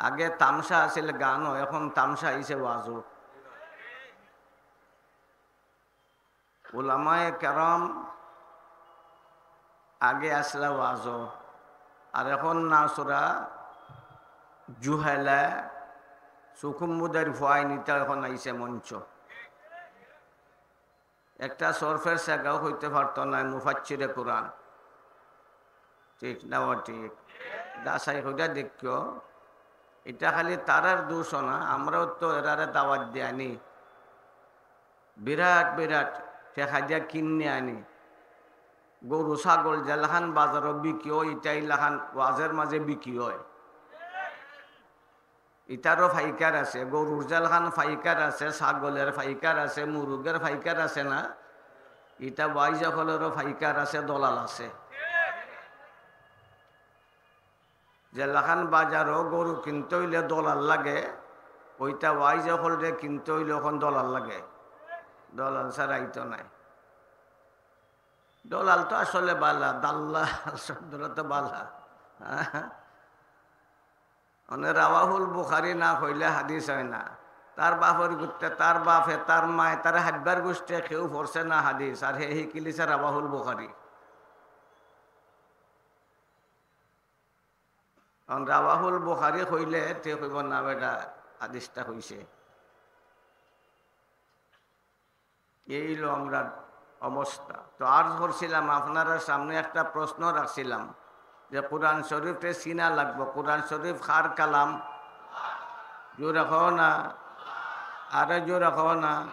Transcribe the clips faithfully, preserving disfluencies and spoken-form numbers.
আগে তামশা আছিল গানও, এখন তামশা আইছে ওয়াজও। উলামায়ে কেরাম আগে আসলা ওয়াজও, আর এখন নাসরা, জুহেলা, সুকুম্বুদের ফুয়াইনিতা এখন আইছে মঞ্চ। একটা সরফের সেগাও হইতে পারতো না মুফাচ্ছিরে কোরআন, ঠিক না? ও ঠিক। দাসাই হইয়া দেখিও, এটা খালি তারার দোষ না, আমরাও তো এরারে দাওয়াত দিয়ে আনি, বিরাট বিরাট টেকা দিয়া কিনে আনি। গরু ছাগল যেলাখান বাজারো বিকি অয়, ইটা ইলাখান ওয়াজের মাঝে বিকি অয়। ইতারও ফাইকার আছে, গরুর যেলাখান ফাইকার আছে, ছাগলের ফাইকার আছে, মুরুগের ফাইকার আছে না? ইটা ওয়াইজ অকলেরও ফাইকার আছে, দলাল আছে। যেলাখান বাজারো গরু কিনতে অইলে দলাল লাগে, ওইটা ওয়াইজ অকলরে কিনতে অইলে অখন দলাল লাগে, দলাল ছাড়া আইতো নায়। দলাল তো আসলে বালা, দাল্লাল শব্দটা তো বালা। মানে রাওয়াহুল বুখারী না কইলে হাদিস অয় না। তার বাপর গুত্তে, তার বাপে, তার মায়, তার হাব্বার গুষ্টিয়ে কেউ পড়ছে না হাদিস, আর হে হিকিলিছে রাওয়াহুল বুখারী। কারণ রাওয়াহুল বুখারী কইলে তে কইব না বেটা হাদিসটা কইছে। এই অইলো আমরার অবস্থা। তো আরজ করছিলাম, আপনারার সামনে একটা প্রশ্ন রাখছিলাম যে কোরআন শরীফরে চিনা লাগবো। কোরআন শরীফ কার কালাম? জোরে কও না, আরো জোরে কও না,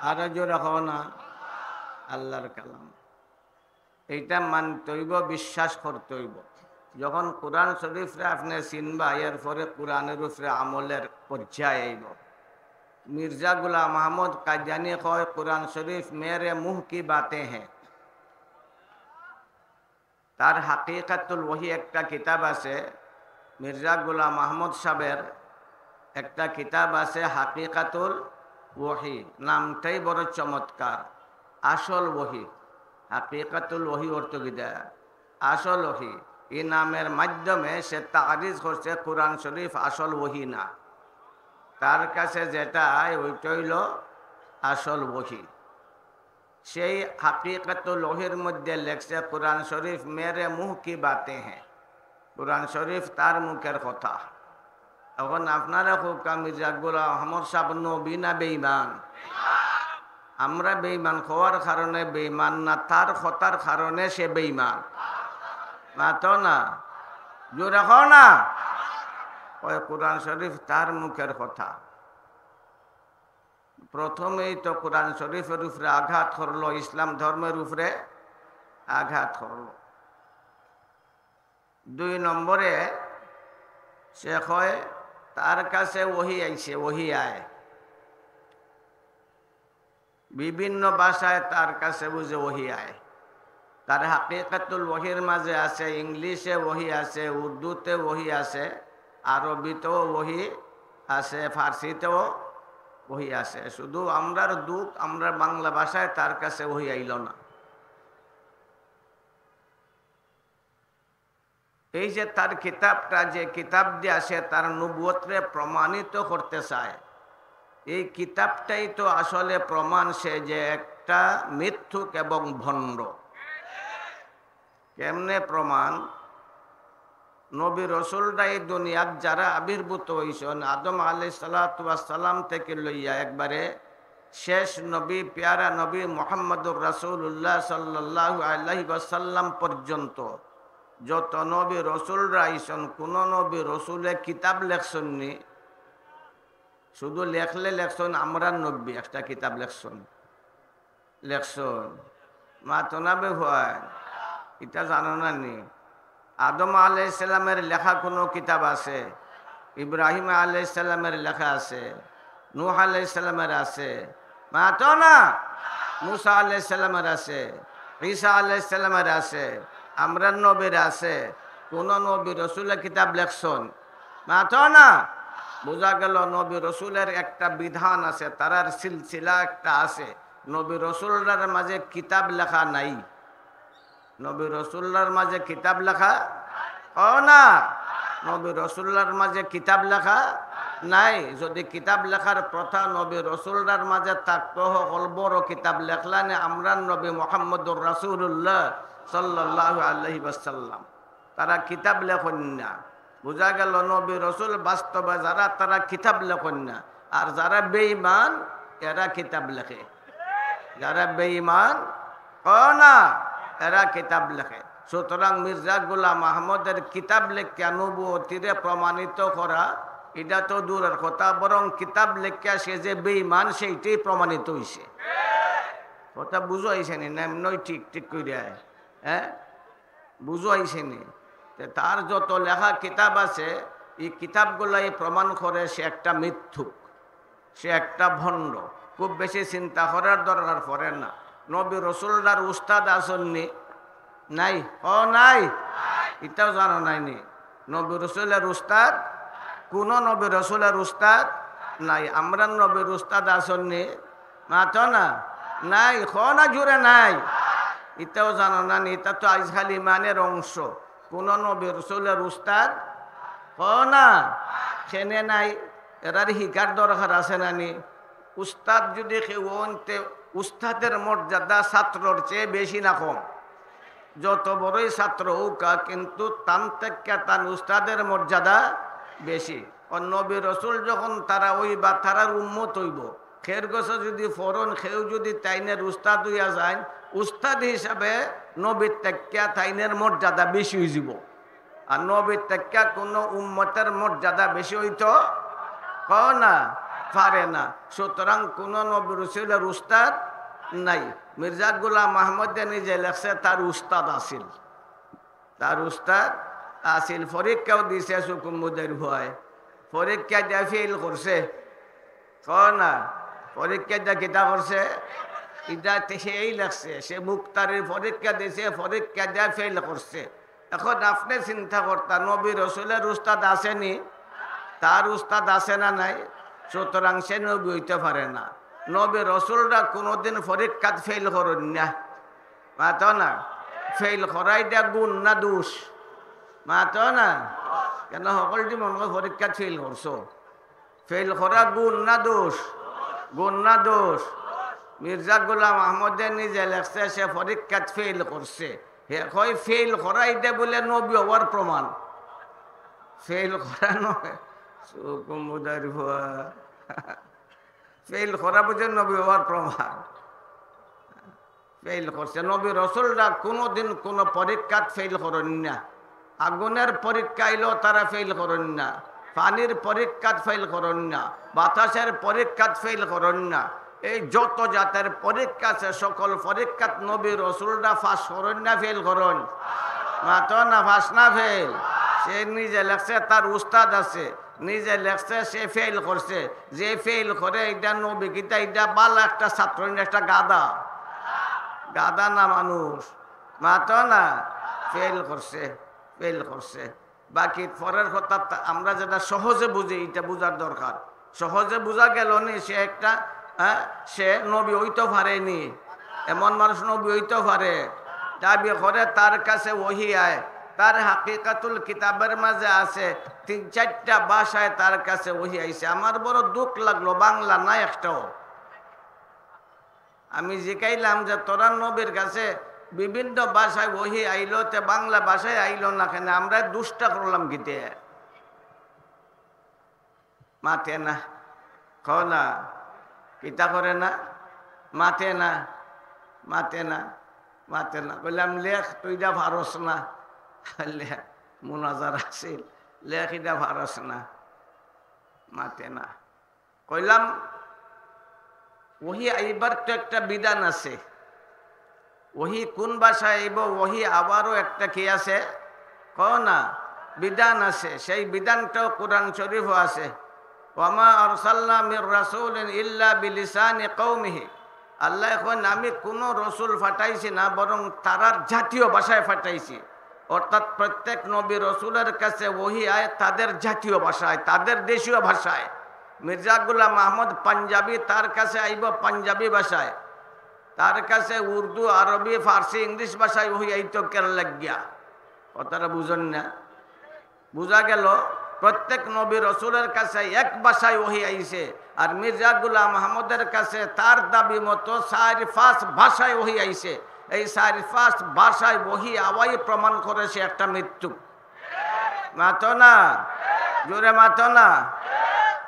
আরো জোরে কও না। আল্লাহর কালাম। এইটা মানতে অইব, বিশ্বাস করতে অইব। যখন কোরআন শরীফরে আপনে চিনবা, এরপরে কোরআনের উপরে আমলের পর্যায়ে আইব। মির্জা গোলাম আহমদ কাদিয়ানী কয়, "কোরআন শরীফ মেরে মুহ কি বাতে হ্যায়।" তার হাকিকাতুল ওহী একটা কিতাব আছে, মির্জা গোলাম আহমদ সাহেবের একটা কিতাব আছে হাকিকাতুল ওহী, নামটাই বড় চমৎকার। আসল ওহী, হাকিকাতুল ওহী অর্থ কিতা? আসল ওহী। এই নামের মাধ্যমে সে তারিজ করছে কোরআন শরীফ আসল ওহী না, তার কাছে যেটা আয় ওইটা অইলো আসল ওহী। সেই হাকিকাতুল ওহীর মধ্যে লেখছে, "কোরআন শরীফ মেরে মুহ কি বাতে হ্যায়", কোরআন শরীফ তার মুখের কথা। এখন আপনারা কউক্কা, মির্জা গোলাম আহমদ সাহেব নবী না বেঈমান? আমরা বেঈমান কওয়ার কারণে বেঈমান না, তার কথার কারণে সে বেঈমান। মাতো না, জোরে কও না। ওই কোরআন শরীফ তার মুখের কথা। প্রথমেই তো কোরআন শরীফের উপরে আঘাত করলো, ইসলাম ধর্মের উপরে আঘাত করলো। দুই নম্বরে সে কয়, তার কাছে ওহী আইছে, ওহী আয়। বিভিন্ন ভাষায় তার কাছে বুঝে ওহী আয়। তার হাকিকাতুল ওহীর মাঝে আছে, ইংলিশে ওহী আছে, উর্দুতে ওহী আছে, আরবিতেও ওহী আছে, ফার্সিতেও ওহী আছে। শুধু আমরার দুঃখ, আমরার বাংলা ভাষায় তার কাছে ওহী আইলো না। এই যে তার কিতাবটা, যে কিতাব দিয়া সে তার নবুয়তরে প্রমাণিত করতে চায়, এই কিতাবটাই তো আসলে প্রমাণ সে যে একটা মিথ্যুক এবং ভণ্ড। কেমনে প্রমাণ? নবী রসুলরা এই দুনিয়াত যারা আবির্ভূত হইছন, আদম আলাইহিস সালাতু ওয়াস সালাম থেকে লইয়া একবারে শেষ নবী, পেয়ারা নবী মুহাম্মদুর রাসূলুল্লাহ সাল্লাল্লাহু আলাইহি ওয়াসাল্লাম পর্যন্ত যত নবী রসুলরা আইছন, কোন নবী রসুলে কিতাব লেখছন নি? শুধু লেখলে লেখছন, আমরার নবী একটা কিতাব লেখছন, লেখছন। মাতো না বে ভাই, ইটা জানো না নি? আদম আলাইহিস সালামের লেখা কোনো কিতাব আছে? ইব্রাহিম আলাইহিস সালামের লেখা আছে, নূহ আলাইহিস সালামের আছে, মাতো না? মুসা আলাইহিস সালামের আছে, ঈসা আলাইহিস সালামের আছে, আমরার নবীর আছে। কোন নবী রসুলে কিতাব লেখছন? মাতো না? বুঝা গেল নবী রসুলের একটা বিধান আছে, তারার সিলসিলা একটা আছে। নবী রসুলরার মাঝে কিতাব লেখা নাই। নবী রসুলরার মাঝে কিতাব লেখা, ও না, নবী রসুলরার মাঝে কিতাব লেখা নাই। যদি কিতাব লেখার প্রথা নবী রসুলরার মাঝে থাকতো, হকল বড় কিতাব লেখলা নে আমরার নবী মুহাম্মদুর রাসূলুল্লাহ সাল্লাল্লাহু আলাইহি ওয়াসাল্লাম। তারা কিতাব লেখইন না। বুঝা গেল, নবী রসুল বাস্তবে যারা, তারা কিতাব লেখইন না। আর যারা বেঈমান, এরা কিতাব লেখে। যারা বেঈমান, ও না, এরা কিতাব লেখে। সুতরাং মির্জা গোলাম আহমদের কিতাব লেখিয়া নবুয়তিরে প্রমাণিত করা, ইটা তো দূরের কথা, বরং কিতাব লেখিয়া সে যে বেঈমান, সেইটাই প্রমাণিত হইছে। কথা বুঝাইছে নি? না এমনই ঠিক ঠিক কইরা, হ্যাঁ, বুঝাইছে নি? তে তার যত লেখা কিতাব আছে, এই কিতাবগুলাই প্রমাণ করে সে একটা মিথ্যুক, সে একটা ভণ্ড। খুব বেশি চিন্তা করার দরকার পড়ে না। নবী রসুলরার উস্তাদ আছইন নি? নাই। ও নাই, ইটাও জানো নাই নি? নবী রসুলের উস্তাদ, কোন নবী রসুলের উস্তাদ নাই। আমরার নবীর উস্তাদ আছইন নি? মাতো না, নাই। ক না জুরে, নাই। ইটাও জানো না নি? ইটা তো আইজ খালি ইমানের অংশ। কোন নবী রসুলের উস্তাদ ক না, কেনে নাই। এরার হিকার দরকার আছে না নি? উস্তাদ যদি কেউ অইন, তে উস্তাদের মর্যাদা ছাত্রর চেয়ে বেশি না কম? যত বড়ই ছাত্র হউকা, কিন্তু তান থাকিয়া তান উস্তাদের মর্যাদা বেশি। ও নবী রসুল যখন তারা অইবা, তারার উম্মত অইবো। খের গছে যদি ফরন, কেউ যদি তাইনের উস্তাদ অইয়া যাইন, উস্তাদ হিসাবে নবীর থাকিয়া তাইনের মর্যাদা বেশি অইযিবো। আর নবীর থাকিয়া কোনো উম্মতের মর্যাদা বেশি অইতো ক না, পারে না। সুতরাং কোনো নবী রসুলের উস্তাদ নাই। মির্জা গোলাম আহমদে নিজে লেখছে, তার উস্তাদ আছিল, তার উস্তাদ আছিল। পরীক্ষাও দিছে সুকুম্বুদের ভয়, পরীক্ষা দিয়া ফেল করছে। ক না, পরীক্ষা দিয়া কিতা করছে? ইটা তে সেই লেখছে, সে মুক্তারির পরীক্ষা দিছে, পরীক্ষা দিয়া ফেল করছে। এখন আপনে চিন্তা করতা, নবী রসুলের উস্তাদ আছে নি? তার উস্তাদ আছে না নাই? সুতরাং সে নবী অইতে পারে না। নবী রসুলরা কোনোদিন পরীক্ষাত ফেল করইন না। মাতো না, ফেল করা ইটা গুণ না দোষ? মাতো না, কেনে হকলটি মনো অয় পরীক্ষাত ফেল করছো। ফেল করা গুণ না দোষ? গুণ না দোষ? মির্জা গোলাম আহমদে নিজে লেখছে, সে পরীক্ষাত ফেল করছে। হে কয় ফেল করা ইটা বুলে নবী অওয়ার প্রমাণ। ফেল করা নয়, সুকুম্বুদার ভয়। ফেল করা বুলে নবী অওয়ার প্রমাণ। ফেল করছে। নবী রসুলরা কোনোদিন কোনো পরীক্ষাত ফেল করইন না। আগুনের পরীক্ষা আইলেও তারা ফেল করইন না, পানির পরীক্ষাত ফেল করইন না, বাতাসের পরীক্ষাত ফেল করইন না। এই যত জাতের পরীক্ষা আছে, সকল পরীক্ষাত নবী রসুলরা পাস করইন না ফেল করইন? মাতো না, পাস না ফেল? সে নিজে লেখছে, তার উস্তাদ আছে, নিজে লেখছে, সে ফেল করছে। যে ফেল করে, ইটা নবী কিতা, ইটা বালা একটা ছাত্র, ইটা একটা গাধা। গাধা না মানুষ? মাতো না, ফেল করছে, ফেল করছে। বাকি পরের কথা তা-, আমরা যেটা সহজে বুঝি, ইটা বুঝার দরকার। সহজে বুঝা গেল নি, সে একটা, হ্যাঁ, সে নবী অইতো পারে নি। এমন মানুষ নবী অইতো পারে, দাবি করে তার কাছে ওহী আয়। তার হাকিকাতুল কিতাবের মাঝে আছে, তিন চাইরটা ভাষায় তার কাছে ওহী আইছে। আমার বড় দুঃখ লাগলো, বাংলা না একটাও। আমি জিকাইলাম যে, "তোরার নবীর কাছে বিভিন্ন ভাষায় ওহী আইলো, তে বাংলা ভাষায় আইলো না কেনে? আমরা দুষ্টা করলাম কিতে?" মাতে না, ক না, কিতা করে না, মাতে না, মাতে না, মাতে না। কইলাম, "লেখ, তুই ইটা পারস না।" লেখ, মুনাজারা আছিল, "লেখ, ইটা পারস না।" মাতে না। কইলাম, ওহী আইবার তো একটা বিধান আছে। ওহী কোন ভাষায় আইবো, ওহী আবারও একটা কি আছে? ক না, বিধান আছে। সেই বিধানটাও কোরআন শরীফও আছে। "ওয়ামা আরসালনা মির রাসূলিন ইল্লা বিলিসানি কওমিহি।" আল্লায় কইন, "আমি কোনো রসুল পাঠাইছি না, বরং তারার জাতীয় ভাষায় পাঠাইছি।" অর্থাৎ প্রত্যেক নবী রসুলের কাছে ওহী আয় তাদের জাতীয় ভাষায়, তাদের দেশীয় ভাষায়। মির্জা গোলাম আহমদ পাঞ্জাবি, তার কাছে আইবো পাঞ্জাবি ভাষায়। তার কাছে উর্দু, আরবি, ফার্সি, ইংলিশ ভাষায় ওহী আইতো কেন লাগিয়া? কথাটা বুঝইন না? বুঝা গেল, প্রত্যেক নবী রসুলের কাছে এক ভাষায় ওহী আইছে, আর মির্জা গোলাম আহমদের কাছে তার দাবি মতো চার পাঁচ ভাষায় ওহী আইছে। এই চার পাঁচ ভাষায় ওহী আওয়াই প্রমাণ করে সে একটা মিথ্যুক। মাতো না, জোরে মাতো না।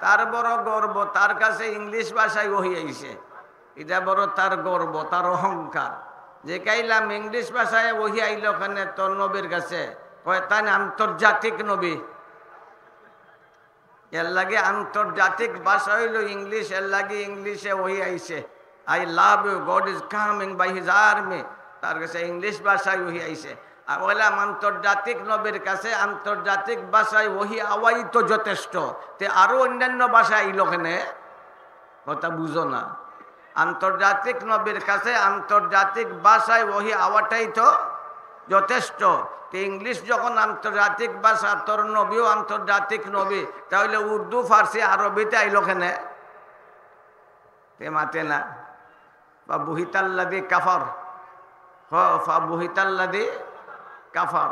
তার বড় গর্ব, তার কাছে ইংলিশ ভাষায় ওহী আইছে। এটা বড় তার গর্ব, তার অহংকার। জিকাইলাম, "ইংলিশ ভাষায় ওহী আইলো কেনে তোর নবীর কাছে?" কয়, "তাইন আন্তর্জাতিক নবী।" এর লাগি আন্তর্জাতিক ভাষা অইলো ইংলিশ, এর লাগি ইংলিশে ওহী আইছে। "I love you, God is coming by his army।" তার কাছে ইংলিশ ভাষায় ওহী আইছে। আর বললাম, আন্তর্জাতিক নবীর কাছে আন্তর্জাতিক ভাষায় ওহী আওয়াই তো যথেষ্ট, তে আরো অন্যান্য ভাষায় আইলো কেনে? কথা বুঝো না। আন্তর্জাতিক নবীর কাছে আন্তর্জাতিক ভাষায় ওহী আওয়াটাই তো যথেষ্ট। তে ইংলিশ যখন আন্তর্জাতিক ভাষা, তোর নবীও আন্তর্জাতিক নবী, তাহলে উর্দু, ফার্সি, আরবিতে আইলো কেনে? তে মাতে না। বা বুহিতাল্লাদি কাফার, হ, ফা বুহিতাল্লাদি কাফার।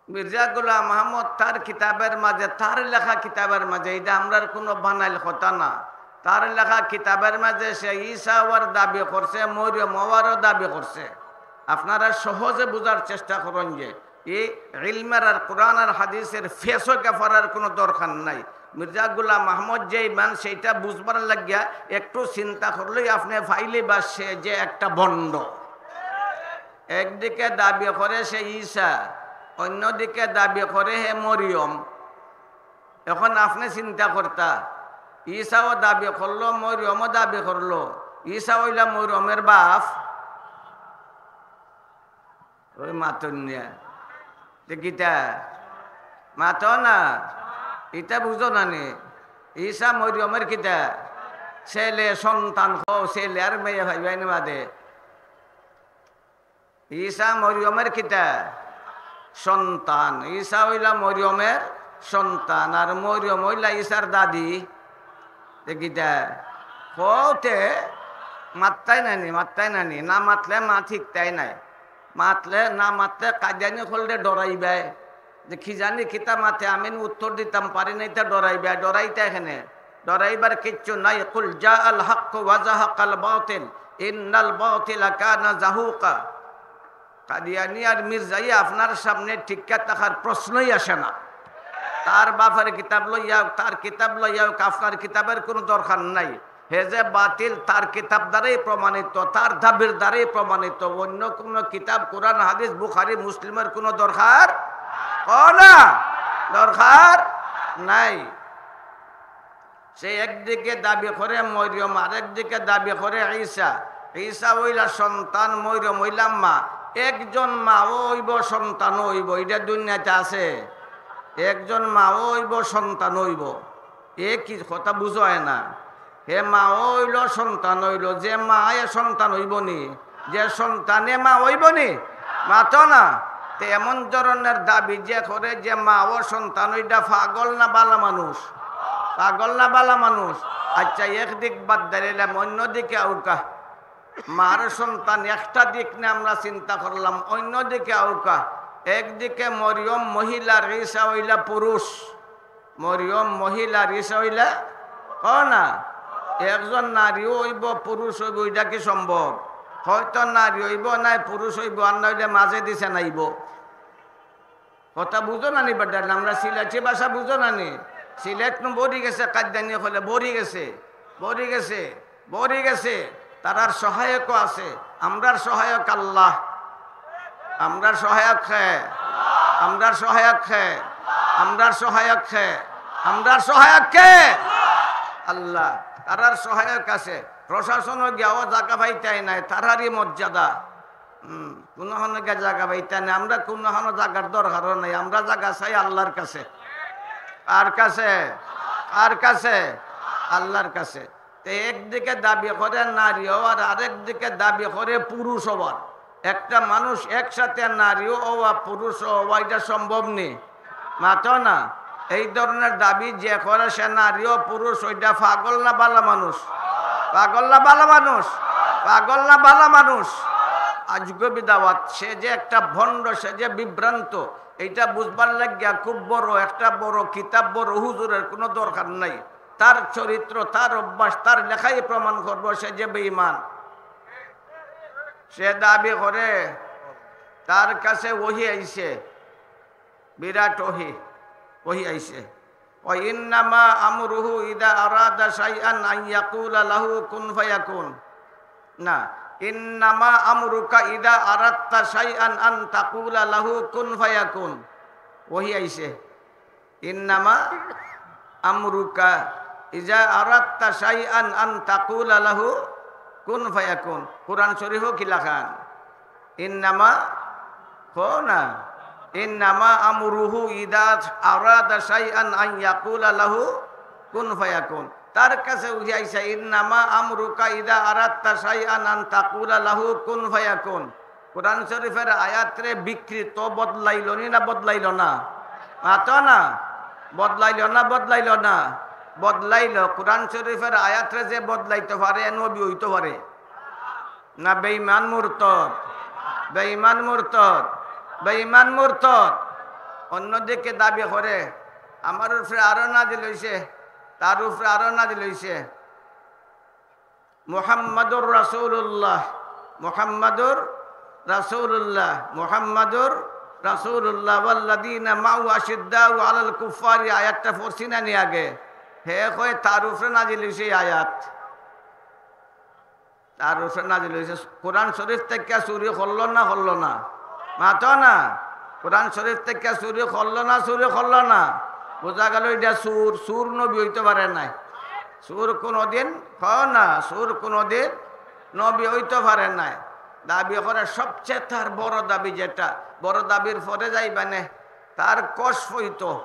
মির্জা গোলাম আহমদ তার কিতাবের মাঝে, তার লেখা কিতাবের মাঝে, এটা আমরার কোনো বানাইল কথা না। তার লেখা কিতাবের মাঝে সে ঈসা অওয়ার দাবি করছে, মরিয়ম অওয়ারও দাবি করছে। আপনারা সহজে বুঝার চেষ্টা করইন যে এই ইলমের আর কোরআন আর হাদিসের ফেসো গেফারার কোনো দরকার নাই। মির্জা গোলাম আহমদ যে ইমান, সেইটা বুঝবার লাগিয়া একটু চিন্তা করলেই আপনি পাইলিবা সে যে একটা ভণ্ড। একদিকে দাবি করে সে ঈসা, অন্যদিকে দাবি করে হে মরিয়ম। এখন আপনি চিন্তা করতা, ঈসাও দাবি করলো, মরিয়মও দাবি করলো। ঈসা অইলা মরিয়মের বাপ। ওই মাতইন না। তে কিতা? মাতো না। ইতা বুঝো না নি? ঈসা মরিয়মের কিতা? ছেলে সন্তান, কও, ছেলে আর মেয়ে পাইবায় নি বাদে। ঈসা মরিয়মের কিতা? সন্তান। ঈসা অইলা মরিয়মের সন্তান, আর মরিয়ম অইলা ঈসার দাদি। তে কিতা? কও তে, মাততায় নানি, মাততায় নানি, না মাতলে মাত হিকতায় নায়। মাতলে, না মাতলে কাদিয়ানি অকলরে ডরাইবায়। যে কি জানি কিতা মাতে, আমি উত্তর দিতাম পারি না, ইতা ডরাইবায়, ডরাইতায় কেনে? ডরাইবার কিচ্ছু নাই। কুল জা আল হক ওয়া জাহাকাল বাতিল, ইন্নাল বাতিলা কানা জাহুকা। কাদিয়ানি আর মির্জাই আপনার সামনে টিকা থাকার প্রশ্নই আসে না। তার বাপের কিতাব লইয়া, তার কিতাব লইয়া, আপনার কিতাবের কোনো দরকার নাই। হে যে বাতিল, তার কিতাব দ্বারাই প্রমাণিত, তার দাবির দ্বারাই প্রমাণিত। অন্য কোনো কিতাব, কোরআন, হাদিস, বুখারী, মুসলিমের কোনো দরকার, কও না, দরকার নাই। সে একদিকে দাবি করে মরিয়ম, আরেকদিকে দাবি করে ঈসা। ঈসা অইলা সন্তান, মরিয়ম অইলা মা। একজন মাও অইবো, সন্তানও অইবো, ইটা দুনিয়াতে আছে? একজন মাও অইবো, সন্তানও অইবো। এ কি কথা বুঝো না? হে মাও অইলো, সন্তান অইলো, যে মায়ে সন্তান অইবো নি? যে সন্তানে মা অইবো নি? মাতো না। তে এমন ধরনের দাবি যে করে যে মাও সন্তান, ওইটা পাগল না বালা মানুষ? পাগল না বালা মানুষ? আচ্ছা, একদিক বাদ দিলাম, অন্যদিকে আউকা। মার সন্তান একটা দিক নিয়ে আমরা চিন্তা করলাম, অন্যদিকে আউকা। একদিকে মরিয়ম মহিলা, ঈসা অইলা পুরুষ। মরিয়ম মহিলা, ঈসা অইলা, কও না? একজন নারীও অইবো, পুরুষ অইবো, ইটা কি সম্ভব? হয়তো নারী অইবো, নায় পুরুষ অইবো, আর না অইলে মাঝে দিছে নাইবো। কথা বুঝো না নি বেটা? আমরা সিলেটি ভাষা বুঝো না নি? সিলেট নু ভরি গেছে, কাদিয়ানি অকলে ভরি গেছে, ভরি গেছে, ভরি গেছে। তারার সহায়কও আছে, আমরার সহায়ক আল্লাহ। আমরার সহায়ক কে? আমরার সহায়ক কে? আমরার সহায়ক কে? আমরার সহায়ক কে? আল্লাহ। তারার সহায়ক আছে। প্রশাসনও গিয়াও জাগা পাইতায় নায়, তারারই মর্যাদা। হুম, কোনো হনো গিয়া জাগা পাইতায় নায়। আমরা কোনো হনো জাগার দরকারও নাই, আমরা জাগা চাই আল্লাহর কাছে। কার কাছে? কার কাছে? আল্লাহর কাছে। তে একদিকে দাবি করে নারী অওয়ার, আরেক দিকে দাবি করে পুরুষ অওয়ার। একটা মানুষ একসাথে নারীও অওয়া, পুরুষও অওয়া, ইটা সম্ভব নি? মাতো না। এই ধরনের দাবি যে করে, সে নারীও পুরুষ, ওইটা পাগল না বালা মানুষ? পাগল না বালা মানুষ? পাগল না বালা মানুষ? আজগবি দাওয়াত, সে যে একটা ভণ্ড, সে যে বিভ্রান্ত, এইটা বুঝবার লাগিয়া খুব বড় একটা বড় কিতাব, বড় হুজুরের কোনো দরকার নাই। তার চরিত্র, তার অভ্যাস, তার লেখাই প্রমাণ করবো সে যে বেঈমান। সে দাবি করে তার কাছে ওহী আইছে, বিরাট ওহী, ওহী আইছে। "ওয়া ইন্নামা আমরুহু ইদা আরাদা শাইআন আন ইয়াকুলা লাহু কুন ফায়াকুন।" না, "ইন্নামা আমরুকা ইদা আরাদতা শাইআন আন তাকুলা লাহু কুন ফায়াকুন।" ওহী আইছে, "ইন্নামা আমরুকা ইজা আরাদতা শাইআন আন তাকুলা লাহু কুন ফায়াকুন।" কোরআন শরীফও কি লাখান? ইন্নামা, কও না, "ইন্নামা আমরুহু ইদা আরাদা শাইআন আন ইয়াকুলা লাহু কুন ফায়াকুন।" তার কাছে ওহী আইছে, "ইন্নামা আমরুকা ইদা আরাদতা শাইআন আন তাকুলা লাহু কুন ফায়াকুন।" কোরআন শরীফের আয়াতরে বিকৃত বদলাইল নি না বদলাইল না? মাতো না? বদলাইল না বদলাইল না? বদলাইল। কোরআন শরীফের আয়াতরে যে বদলাইতে পারে, এ নবী অইতো পারে? না বেঈমান মুরতাদ, বেঈমান মুরতাদ, বেঈমান মুরতাদ। অন্যদিকে দাবি করে, "আমার উপরে আরো নাজিল অইছে, তার উপরে আরো নাজিল অইছে।" মুহাম্মাদুর রাসূলুল্লাহ, মুহাম্মাদুর রাসূলুল্লাহ, মুহাম্মাদুর রাসূলুল্লাহ, "ওয়াল্লাযীনা মাআহু আশিদ্দাউ আলাল কুফফারি", আয়াতটা পড়ছি না নি আগে? হে কয়, "তার উপরে নাজিল অইছে এই আয়াত।" তার উপরে নাজিল অইছে। কোরআন শরীফ থাকিয়া চুরি করলো না, করলো না? মাতো না। কোরআন শরীফ থাকিয়া চুরি করলো না, চুরি করলো না? বুঝা গেল, এটা চুর, চুর নবী অইতো পারে নায়। চুর কোনোদিন, কও না, চুর কোনোদিন নবী অইতো পারে নায়। দাবি করে সবচেয়ে তার বড় দাবি যেটা, বড় দাবির পরে যাইবা নে, তার কস অইতো,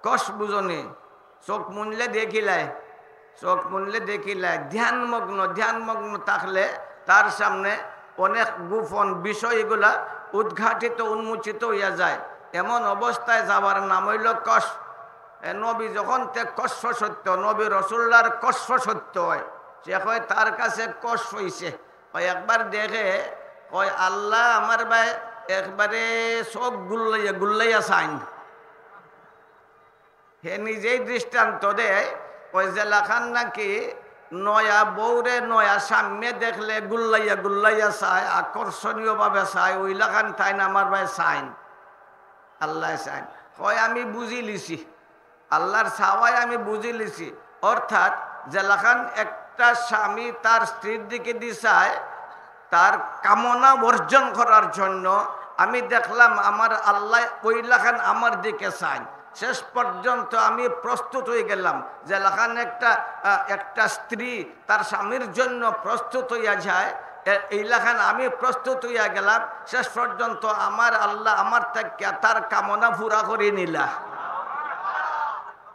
কস বুঝো নি? চোখ মুনলে দেখিলায়, চোখ মুনলে দেখিলায়, ধ্যানমগ্ন, ধ্যানমগ্ন থাকলে তার সামনে অনেক গোপন বিষয়গুলা উদ্ঘাটিত, উন্মোচিত অইয়া যায়। এমন অবস্থায় যাওয়ার নাম অইল কস। এ নবী যখন তে কস সত্য, নবী রসুল্লার কস সত্য অয়, সে কয় তার কাছে কস অইছে। কয় একবার দেখে, কয়, "আল্লাহ আমার বায় একবারে চোখ গুল্লাইয়া গুল্লাইয়া চাইন।" হে নিজেই দৃষ্টান্ত দেয়, ওই যেলাখান নাকি নয়া বউরে নয়া স্বামীয়ে দেখলে গুল্লাইয়া গুল্লাইয়া চায়, আকর্ষণীয়ভাবে চায়, ওইলাখান তাইন আমার বায় চাইন, আল্লায় চাইন। কয়, "আমি বুঝিলিছি, আল্লার চাওয়ায় আমি বুঝিলিছি।" অর্থাৎ যেলাখান একটা স্বামী তার স্ত্রীর দিকেদি চায়, তার কামনা অর্জন করার জন্য আমি দেখলাম আমার আল্লায় ওইলাখান আমার দিকে চাইন। শেষ পর্যন্ত আমি প্রস্তুত অইগেলাম, যেলাখান একটা, আহ, একটা স্ত্রী তার স্বামীর জন্য প্রস্তুত অইয়া যায়, এ-, এইলাখান আমি প্রস্তুত অইয়া গেলাম। শেষ পর্যন্ত আমার আল্লাহ আমার থাকিয়া তার কামনা পুরা করি নিলা।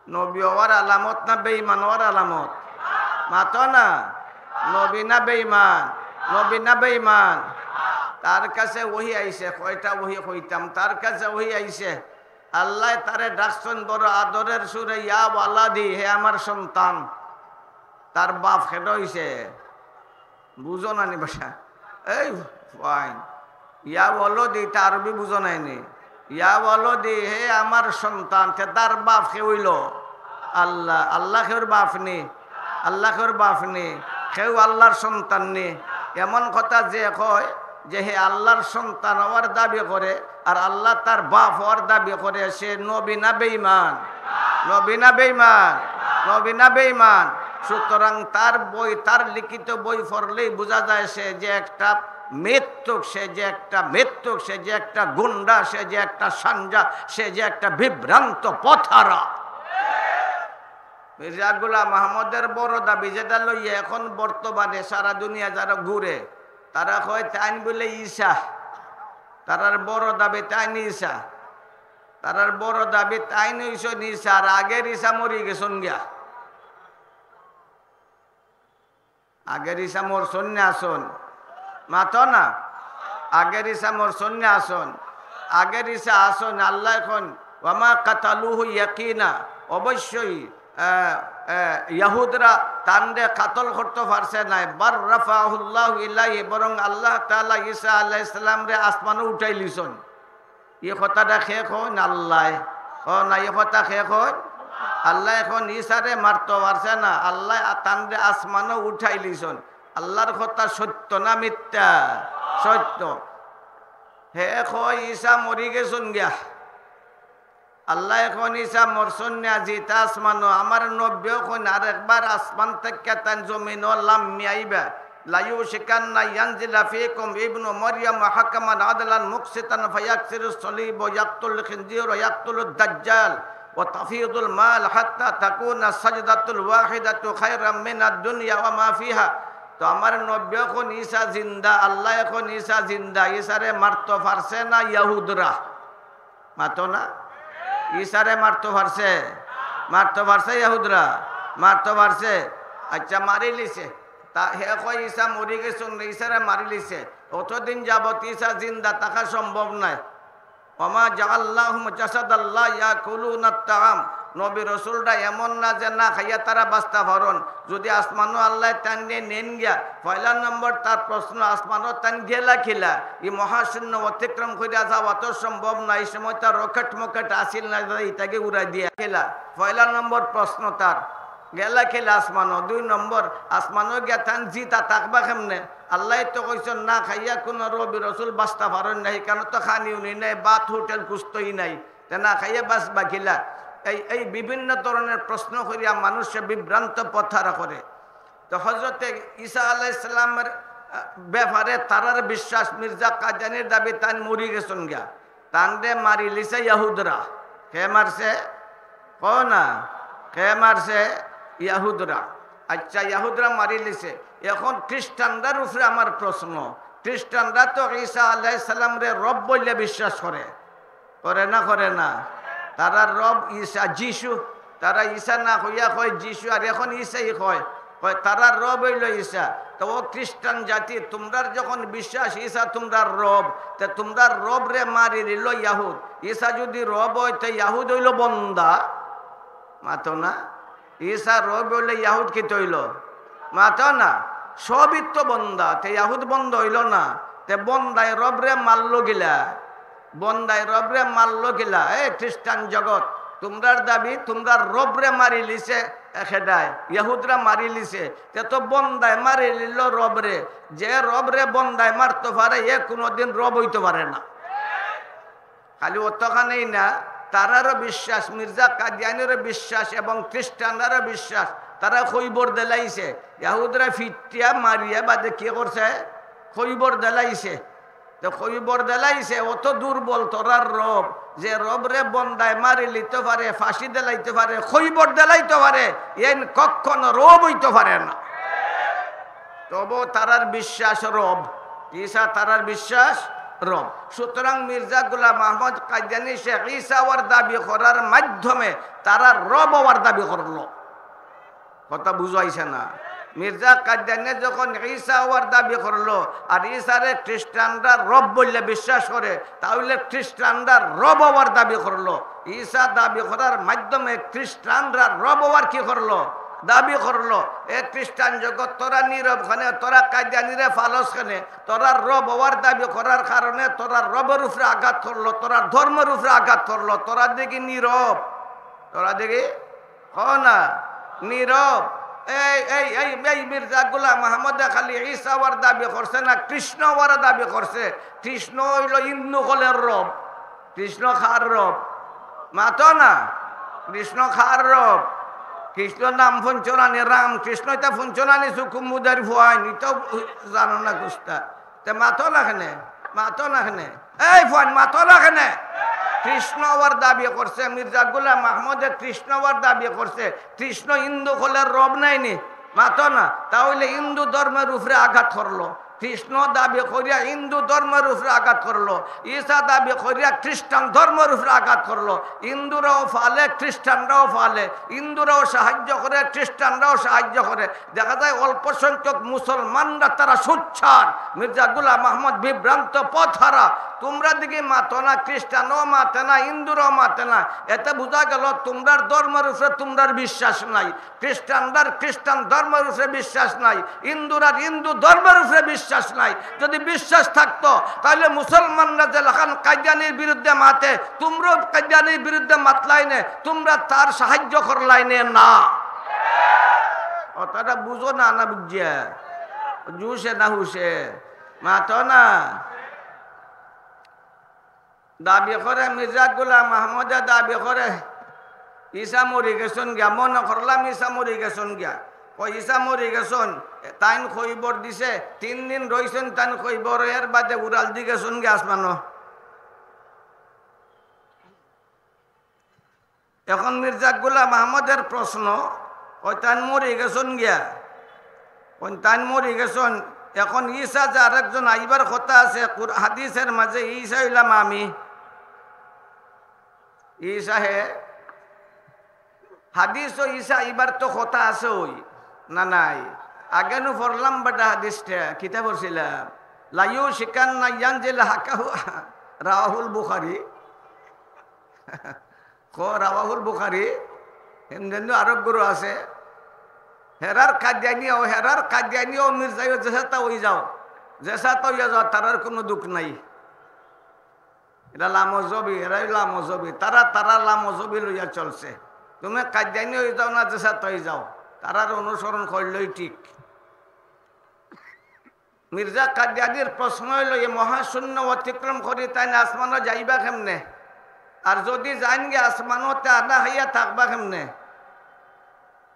নবী অওয়ার আলামত না বেঈমান অওয়ার আলামত? মাতো না। নবী না বেঈমান? নবী না বেঈমান? তার কাছে ওহী আইছে, কয়টা ওহী কইতাম, তার কাছে ওহী আইছে। আল্লায় তারে ডাকছইন বড় আদরের সুরে, "ইয়া ওয়ালাদি, হে আমার সন্তান।" তার বাপ কেডা অইছে? বুঝো না নি ভাষা? এই ফাইন। ইয়া ওয়ালাদি, তা আরবি বুঝো নাই নি? ইয়া ওয়ালাদি, হে আমার সন্তান, তে তার বাপ কে অইল? আল্লাহ। আল্লাহ কেউর বাপ নি? আল্লাহ কেউর বাপ নি? কেউ আল্লাহর সন্তান নি? এমন কথা যে কয় যে হে আল্লাহর সন্তান অওয়ার দাবি করে, আর আল্লাহ তার বাপ অওয়ার দাবি করে, সে নবী না বেঈমান? নবী না বেঈমান? নবী না বেঈমান? সুতরাং তার বই, তার লিখিত বই পড়লেই বুঝা যায় সে যে একটা মিথ্যুক, সে যে একটা মিথ্যুক, সে যে একটা গুন্ডা, সে যে একটা সানজা, সে যে একটা বিভ্রান্ত পথহারা। মির্জা গোলাম আহমদের বড় দাবি যেটা লইয়া এখন বর্তমানে সারা দুনিয়া যারা ঘুরে, তারা কয় তাইন বলে ঈসা, তারার বড় দাবি তাইন ঈসা, তারার বড় দাবি তাইন অইছইন ঈসা, আর আগের ঈসা মরি গেছইন গিয়া। আগের ঈসা মরছইন না আছইন? মাতো না। আগের ঈসা মরছইন না আছইন? আগের ঈসা আছইন। আল্লায় কইন, "ওয়ামা কাতালুহু ইয়াকিনা", অবশ্যই আহ, আহ, ইয়াহুদরা তানরে কাতল করতো পারছে নায়। বাল রাফাহুল্লাহু ইলাইহি, বরং আল্লাহ তাআলা ঈসা আলাইহিস সালামরে আসমানো উঠাইলিছইন। ই কথাটা কে কইন? আল্লায়। কও না, ই কথা কে কইন? আল্লায়। অখন ঈসারে মারতো পারছে না, আল্লায় তানরে আসমানো উঠাইলিছইন। আল্লার কথা সত্য না মিথ্যা? সত্য। হে কয়, "ঈসা মরি গেছইন গিয়া।" আল্লায় কইন, "ঈসা মরছইন না, জিতা আসমানো।" আমার নবীও কইন, "আরেকবার আসমান থাকি তাইন জমিনো লাম্মি আইবা। লা ইউশিকান্না ইয়ানজিলা ফিকুম ইবনু মারইয়াম হাকামান আদলান মুকসিতান ফায়াকসিরুস সলিব ওয়া ইয়াকতুল খিনজির ওয়া ইয়াকতুলুদ দাজ্জাল ওয়া তাফিদুল মাল হাত্তা তাকুনা সাজদাতুল ওয়াহিদাতু খায়রাম মিনাদ দুনিয়া ওয়া মা ফিহা।" তো আমার নবীও কইন, "ঈসা জিন্দা।" আল্লায় কইন, "ঈসা জিন্দা।" ঈসারে মারতো পারছে না ইয়াহুদরা? মাতো না? ঈসারে মারতো পারছে? মারতো পারছে ইয়াহুদরা? মারতো পারছে? আচ্ছা, মারিলিছে। তা হে কয়, "ঈসা মরি গেছইন না, ঈসারে মারিলিছে।" অতদিন যাবত ঈসা জিন্দা থাকা সম্ভব নায়। ওয়া মা জাআলনাহুম জাসাদান লা ইয়াকুলুনাত তাআম। নবী রসুলরা এমন না যে না খাইয়া তারা বাঁচতা পারইন। যদি আসমানো আল্লায় তানরে নেইন গিয়া, পয়লা নম্বর তার প্রশ্ন, আসমানো তাইন গেলা কিলা? ই মহাশূন্য অতিক্রম করিয়া যাওয়া তো সম্ভব না। ই সময় তার রকেট মকেট আছিল না যে ইতাকে উড়াই দিয়া গেলা। পয়লা নম্বর প্রশ্ন তার, গেলা কিলা আসমানো? দুই নম্বর, আসমানো গিয়া তাইন জিতা থাকবা কেমনে? আল্লায় তো কইছইন, না খাইয়া কুনু নবী রসুল বাঁচতা পারইন না, ইখানো তো খানি উনি নাই, ভাত হোটেল কুস্তুই নাই, তে না খাইয়া বাঁচবা কিলা? এই, এই বিভিন্ন ধরনের প্রশ্ন করিয়া মানুষরে বিভ্রান্ত পথহারা করে। তো হজরতে ঈসা আলাইহিস সালামের, আহ, ব্যাপারে তারার বিশ্বাস, মির্জা কাদিয়ানির দাবি তাইন মরি গেছইন গিয়া, তানরে মারিলিছে ইয়াহুদরা। কে মারছে? কও না। কে মারছে? ইয়াহুদরা। আচ্ছা, ইয়াহুদরা মারিলিছে। অখন খ্রিস্টানরার উপরে আমার প্রশ্ন, খ্রিস্টানরা তো ঈসা আলাইহিস সালামরে রব বইলে বিশ্বাস করে, করে না, করে না? তারার রব ঈসা, যিশু। তারা ঈসা না কইয়া কয় যিশু, আর অখন ঈসাই কয়। কয় তারার রব অইলো ঈসা। তো ও খ্রিস্টান জাতি, তুমরার যখন বিশ্বাস ঈসা তুমরার রব, তে তুমরার রবরে মারিলিলো ইয়াহুদ। ঈসা যুদি রব অয়, তে ইয়াহুদ অইলো বন্দা। মাতো না? ঈসা রব অইলে ইয়াহুদ কিতা অইলো? মাতো না? সবই তো বন্দা, তে ইয়াহুদ বন্দা অইলো না? তে বন্দায় রবরে মারলো কিলা? বন্দায় রবরে মারলো কিলা? এ খ্রিস্টান জগৎ, তুমরার দাবি তুমরার রবরে মারিলিছে, এ, কেডায়? ইয়াহুদরা মারিলিছে। তে তো বন্দায় মারিলিলো রবরে। যে রবরে বন্দায় মারতো পারে, এ কুনুদিন রব অইতো পারে না। খালি অতখানেই না, তারারও বিশ্বাস, মির্জা কাদিয়ানিরও বিশ্বাস এবং খ্রিস্টানরারও বিশ্বাস, তারা খইবর দিলাইছে। ইয়াহুদরা ফিটিয়া মারিয়া বাদে কি করছে? খইবর দিলাইছে। তো খইবর দিলাইছে, অত দুর্বল তোরার রব, যে রবরে বন্দায় মারিলিতো পারে, ফাঁসি দিলাইতো পারে, খইবর দিলাইতো পারে, এইন কখনো রব অইতো পারে না। তবু তারার বিশ্বাস রব, ঈসা তারার বিশ্বাস রব। সুতরাং মির্জা গোলাম আহমদ কাদিয়ানি শেখ ঈসা অওয়ার দাবি করার মাধ্যমে তারা রব অওয়ার দাবি করলো। কথা বুঝাইছে না? মির্জা কাদিয়ানি যখন ঈসা অওয়ার দাবি করলো, আর ঈসারে খ্রিস্টানরা রব বইলে বিশ্বাস করে, তাইলে খ্রিস্টানরা রব অওয়ার দাবি করলো। ঈসা দাবি করার মাধ্যমে খ্রিস্টানরা রব অওয়ার কি করলো? দাবি করলো। এ খ্রিস্টান জগৎ, তোরা নীরব কেনে? তোরা কাদিয়ানিরে ফালস কেনে? তোরা রব অওয়ার দাবি করার কারণে তোরা রবের উপরে আঘাত করলো, তোরা ধর্মের উপরে আঘাত করলো। তোরা দেখি নীরব, তোরা দেখি কও না, নীরব। এই, এই, এই, এই মির্জা গোলাম আহমদে খালি ঈসা অওয়ার দাবি করছে না, কৃষ্ণ অওয়ার দাবি করছে। কৃষ্ণ অইলো হিন্দু অকলর রব। কৃষ্ণ কার রব? মাতো না। কৃষ্ণ কার রব? কৃষ্ণ নাম হুনছো না নি? রাম কৃষ্ণ, ইতা হুনছো না নি? চুকুমুদার ফুয়াইন, ইতা জানো না কুস্তা। তে মাতো না কেনে? মাতো না কেনে? এই ফুয়াইন, মাতো না কেনে? কৃষ্ণ অওয়ার দাবি করছে, মির্জা গোলাম আহমদে কৃষ্ণ অওয়ার দাবি করছে। কৃষ্ণ হিন্দু অকলর রব নায় নি? মাতো না। তাইলে হিন্দু ধর্মের উপরে আঘাত করলো। কৃষ্ণ দাবি করিয়া হিন্দু ধর্মের উপরে আঘাত করলো, ঈসা দাবি করিয়া খ্রিস্টান ধর্মের উপরে আঘাত করলো। হিন্দুরাও ফালে, খ্রিস্টানরাও ফালে, হিন্দুরাও সাহায্য করে, খ্রিস্টানরাও সাহায্য করে। দেখা যায় অল্প সংখ্যক মুসলমানরা তারা সুচ্চার। মির্জা গোলাম আহমদ বিভ্রান্ত পথহারা। তোমরা দিকে মাতো না, খ্রিস্টানও মাতে না, হিন্দুরাও মাতে না। এতে বুঝা গেল তোমরার ধর্মের উপরে তোমরার বিশ্বাস নাই। খ্রিস্টানরার খ্রিস্টান ধর্মের উপরে বিশ্বাস নাই, হিন্দুরার হিন্দু ধর্মের উপরে বিশ্বাস নাই। যদি বিশ্বাস থাকতো, তাহলে মুসলমানরা যে লাখান কাদিয়ানির বিরুদ্ধে মাতে, তোমরাও কাদিয়ানির বিরুদ্ধে মাতলাইনে, তোমরা তার সাহায্য করলাইনে না। অতটা বুঝো না, না বুঝিয়া? জুশে না হুশে? মাতো না। দাবি করে মির্জা গোলাম আহমদে দাবি করে, "ঈসা মরি গেছইন গিয়া, মনো করলাম ঈসা মরি গেছইন গিয়া।" কয়, "ঈসা মরি গেছইন।" তাইন খইবর দিছে, তিন দিন রইছইন তাইন খইবর, এর বাদে উড়াল দি গেছইন গিয়া আসমানো। এখন মির্জা গোলাম আহমদের প্রশ্ন, কয়, "তাইন মরি গেছইন গিয়া?" কয়, "তাইন মরি গেছইন।" এখন ঈসা যে আরেকজন আইবার কথা আছে, কুর-, হাদিসের মাঝে ঈসা অইলাম আমি। ঈসা হে, হাদিসও ঈসা আইবার তো কথা আছে ওই, না নাই? আগে নু পড়লাম বেটা হাদিসটা, কিতা পড়ছিলাম? "লাইউশিকান্না ইয়ানজিলা হাক্কাহু", রাওয়াহুল বুখারী। ক রাওয়াহুল বুখারী, এমনি আরো গুরু আছে। হেরার কাদিয়ানিও, হেরার কাদিয়ানিও মির্জাইও যেসাতা অই যাও, যেসাতা অইয়া যাও, তারার কোনো দুখ নাই। এরা লামজহবি, এরাই লামজহবি, তারা, তারা লামজহবি লইয়া চলছে। তুমি কাদিয়ানি অই যাও না যেসাতা অই যাও, তারার অনুসরণ করলেই ঠিক। মির্জা কাদিয়ানির প্রশ্ন অইলো, "এ মহাশূন্য অতিক্রম করি তাইন আসমানো যাইবা কেমনে? আর যদি যাইন গি আসমানো, তে আধা খাইয়া থাকবা কেমনে?"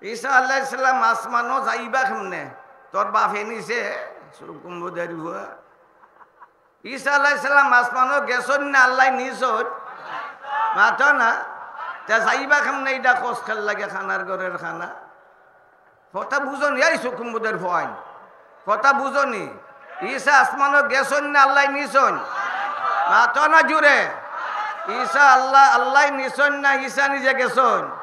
ঈসা আলাইহিস সালাম আসমানো যাইবা কেমনে? তোর বাফে নিছে, সুরকুম্বুদের হুয়া। ঈসা আলাইহিস সালাম আসমানো গেছইন না, আল্লায় নিছইন? মাতো না। তে যাইবা কেমনে? ইটা কস কের লাগি, খানার ঘরের খানা। কথা বুঝো নি, এই সুকুম্বুদের ফোয়াইন? কথা বুঝো নি? ঈসা আসমানো গেছইন না, আল্লায় নিছইন? মাতো না জুরে। ঈসা আল্লাহ, আল্লায় নিছইন না, ঈসা নিজে গেছইন?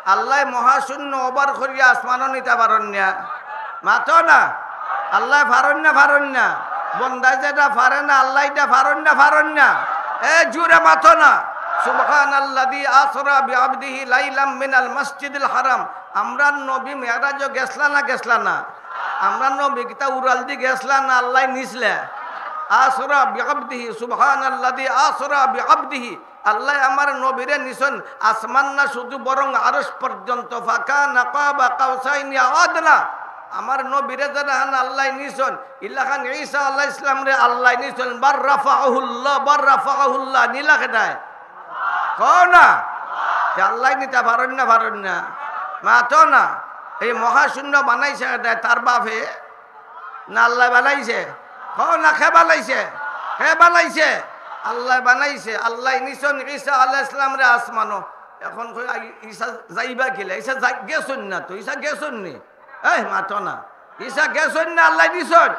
আল্লায় মহাশূন্য ওভার করিয়া আসমানো নিতা পারইন না। মাতো না। আল্লায় পারইন না, পারইন না। বন্দায় যেটা পারে না, আল্লায় ইটা পারইন না, পারইন না। এ জুরে মাতো না। সুবহানাল্লাযী আসরা বিআবদিহি লাইলাম মিনাল মসজিদিল হারাম। আমরার নবী মেরাজো গেছলা না গেছলা না? আমরার নবী কিতা উড়াল দি গেছলা না আল্লায় নিছলা? আসরা বিআবদিহি, সুবহানাল্লাযী আসরা বিআবদিহি। আল্লায় আমার নবীরে নিছইন আসমান না শুধু, বরং আরশ পর্যন্ত। ফাকানা কাবা কাউসাইনি আও আদনা। আমার নবীরে যেলাখান আল্লায় নিছইন, ইলাখান ঈসা আলাইহিস সালামরে আল্লায় নিছইন। বাল রাফাআহুল্লাহ, বাল রাফাআহুল্লাহ, নিলা কেডায়? কও না। তে আল্লায় নিতা পারইন না, পারইন না? মাতো না। এই মহাশূন্য বানাইছে কেডায়? তার বাফে? না আল্লায় বানাইছে? কও না, কে বানাইছে? কে বানাইছে? আল্লায় বানাইছে। আল্লায় নিছইন ঈসা আলাইহিস সালামরে আসমানো। এখন কই, আই-, ঈসা যাইবা কিলা? ঈসা যাই-, গেছইন না তো, ঈসা গেছইন নি? এই মাতো না। ঈসা গেছইন না, আল্লায় নিছইন?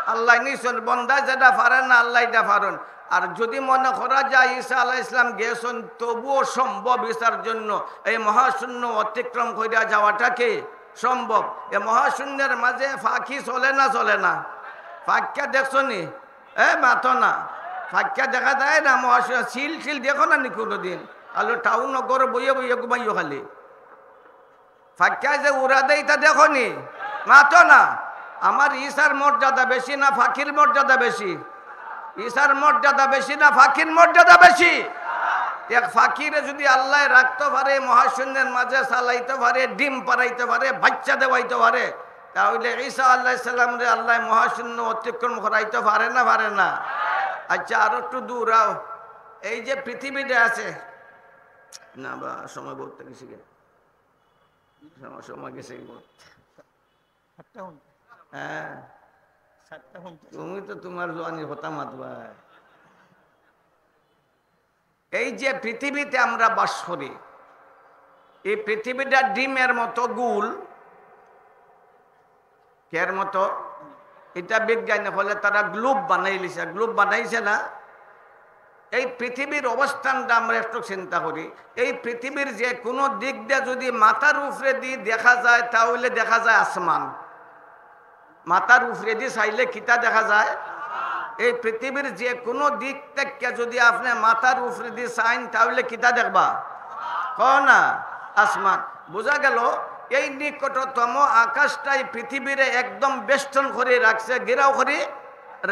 আল্লায় নিছইন। বন্দায় যেটা পারে না, আল্লায় ইটা পারইন। আর যদি মনে করা যায় ঈসা আলাইহিস সালাম গেছইন, তবুও সম্ভব ঈসার জন্য এই মহাশূন্য অতিক্রম করিয়া যাওয়াটা কি? সম্ভব। এ মহাশূন্যের মাঝে পাখি চলে না চলে না? পাখিয়া দেখছো নি? এ মাতো না। পাখিয়া দেখা যায় না মহাশূন্য? চিল টিল দেখো না নি কোনোদিন? আলো টাউন ঘরো বইয়া বইয়া ঘুমাইও খালি। পাখিয়া যে উড়া দেয় ইতা দেখো নি? মাতো না। আমার ঈসার মর্যাদা বেশি না পাখির মর্যাদা বেশি? ঈসার মর্যাদা বেশি না পাখির মর্যাদা বেশি? এক পাখিরে যদি আল্লায় রাখতো পারে, মহাশূন্যের মাঝে চালাইতো পারে, ডিম পাড়াইতো পারে, বাচ্চা দেওয়াইতো পারে, তাহলে ঈসা আলাইহিস সালামরে আল্লায় মহাশূন্য অতিক্রম করাইতো পারে না, পারে না? আচ্ছা, আরো একটু দূর আও। এই যে পৃথিবীটা আছে, না বা, সময় বহুত গেছে গি। সময়, সময় গেছে গি বহুত। সাতটা হুন। হ্যাঁ। সাতটা হুন। তুমি তো তোমার জোয়ানির কথা মাতবা। এই যে পৃথিবীতে আমরা বাস করি, এই পৃথিবীটা ডিমের মতো গুল। কের মতো? ইটা বিজ্ঞানী অকলে তারা গ্লোব বানাইলিছে, গ্লোব বানাইছে না? এই পৃথিবীর অবস্থানটা আমরা একটু চিন্তা করি। এই পৃথিবীর যে কোনো দিক দিয়া যদি মাথার উপরেদি দেখা যায়, তাহলে দেখা যায় আসমান। মাথার উপরেদি চাইলে কিতা দেখা যায়? এই পৃথিবীর যে কোনো দিক থাকিয়া যদি আপনে মাথার উপরেদি চাইন, তাহলে কিতা দেখবা? কও না, আসমান। বুঝা গেল, এই নিকটতম আকাশটাই পৃথিবীরে একদম বেষ্টন করি রাখছে, ঘেরাও করি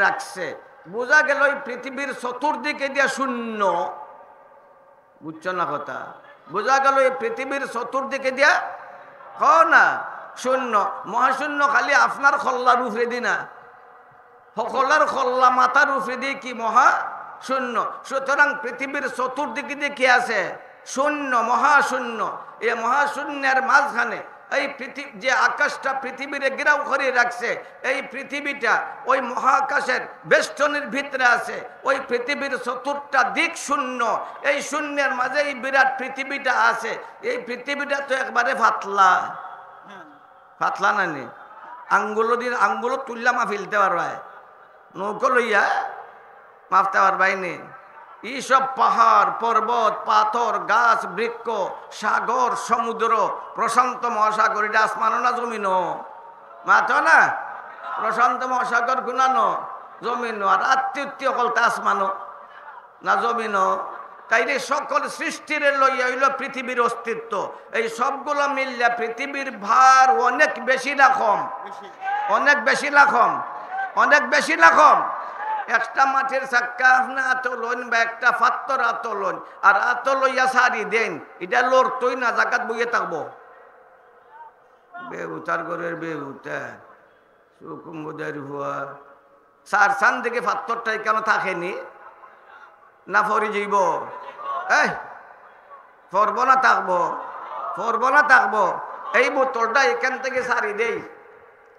রাখছে। বুঝা গেল, এই পৃথিবীর চতুর্দিকে দিয়া শূন্য। বুঝছো না কথা? বুঝা গেল, এই পৃথিবীর চতুর্দিকে দিয়া, কও না, শূন্য। মহাশূন্য খালি আপনার কল্লার উপরেদি না, হকলর কল্লা মাথার উপরেদি কি মহাশূন্য। সুতরাং পৃথিবীর চতুর্দিকে দিয়া কি আছে? শূন্য, মহাশূন্য। এই মহাশূন্যের মাঝখানে এই পৃথিবী, যে আকাশটা পৃথিবীরে ঘেরাও করি রাখছে, এই পৃথিবীটা ওই মহাকাশের বেষ্টনীর ভিতরে আছে। ওই পৃথিবীর চতুর্টা দিক শূন্য। এই শূন্যের মাঝে এই বিরাট পৃথিবীটা আছে। এই পৃথিবীটা তো একবারে পাতলা, পাতলা নানি? আঙ্গুল দিয়া, আঙ্গুল তুললা মাপিলতে পারবায়, নৌকো লইয়া মাপতে পারবায় নি? এই সব পাহাড়, পর্বত, পাথর, গাছ, বৃক্ষ, সাগর, সমুদ্র, প্রশান্ত মহাসাগর, ইটা আসমানো না জমিনো? মাতো না? প্রশান্ত মহাসাগর কুনানো? জমিনো। আর আত্তি উত্তি অকলতা আসমানো না জমিনো? তাইলে সকল সৃষ্টিরে লইয়া অইলো পৃথিবীর অস্তিত্ব। এই সবগুলা মিললে পৃথিবীর ভার অনেক বেশি না কম? অনেক বেশি না কম? অনেক বেশি না কম? একটা মাটির চাক্কা আপনে আতো লইন বা একটা পাত্তর আতো লইন, আর আতো লইয়া সারি দেইন, ইটা লড়তই না, জাগাত বইয়া থাকবো। বেহুতার ঘরের বেহুতা, সুকুম্বুদের হুয়া। চার চান দিকে পাত্তরটা ইকানো থাকেনি? না পড়ি যাইবো? এই, পড়বো না থাকবো? পড়বো না থাকবো? এই বোতলটা ইকান থাকি সারি দেই,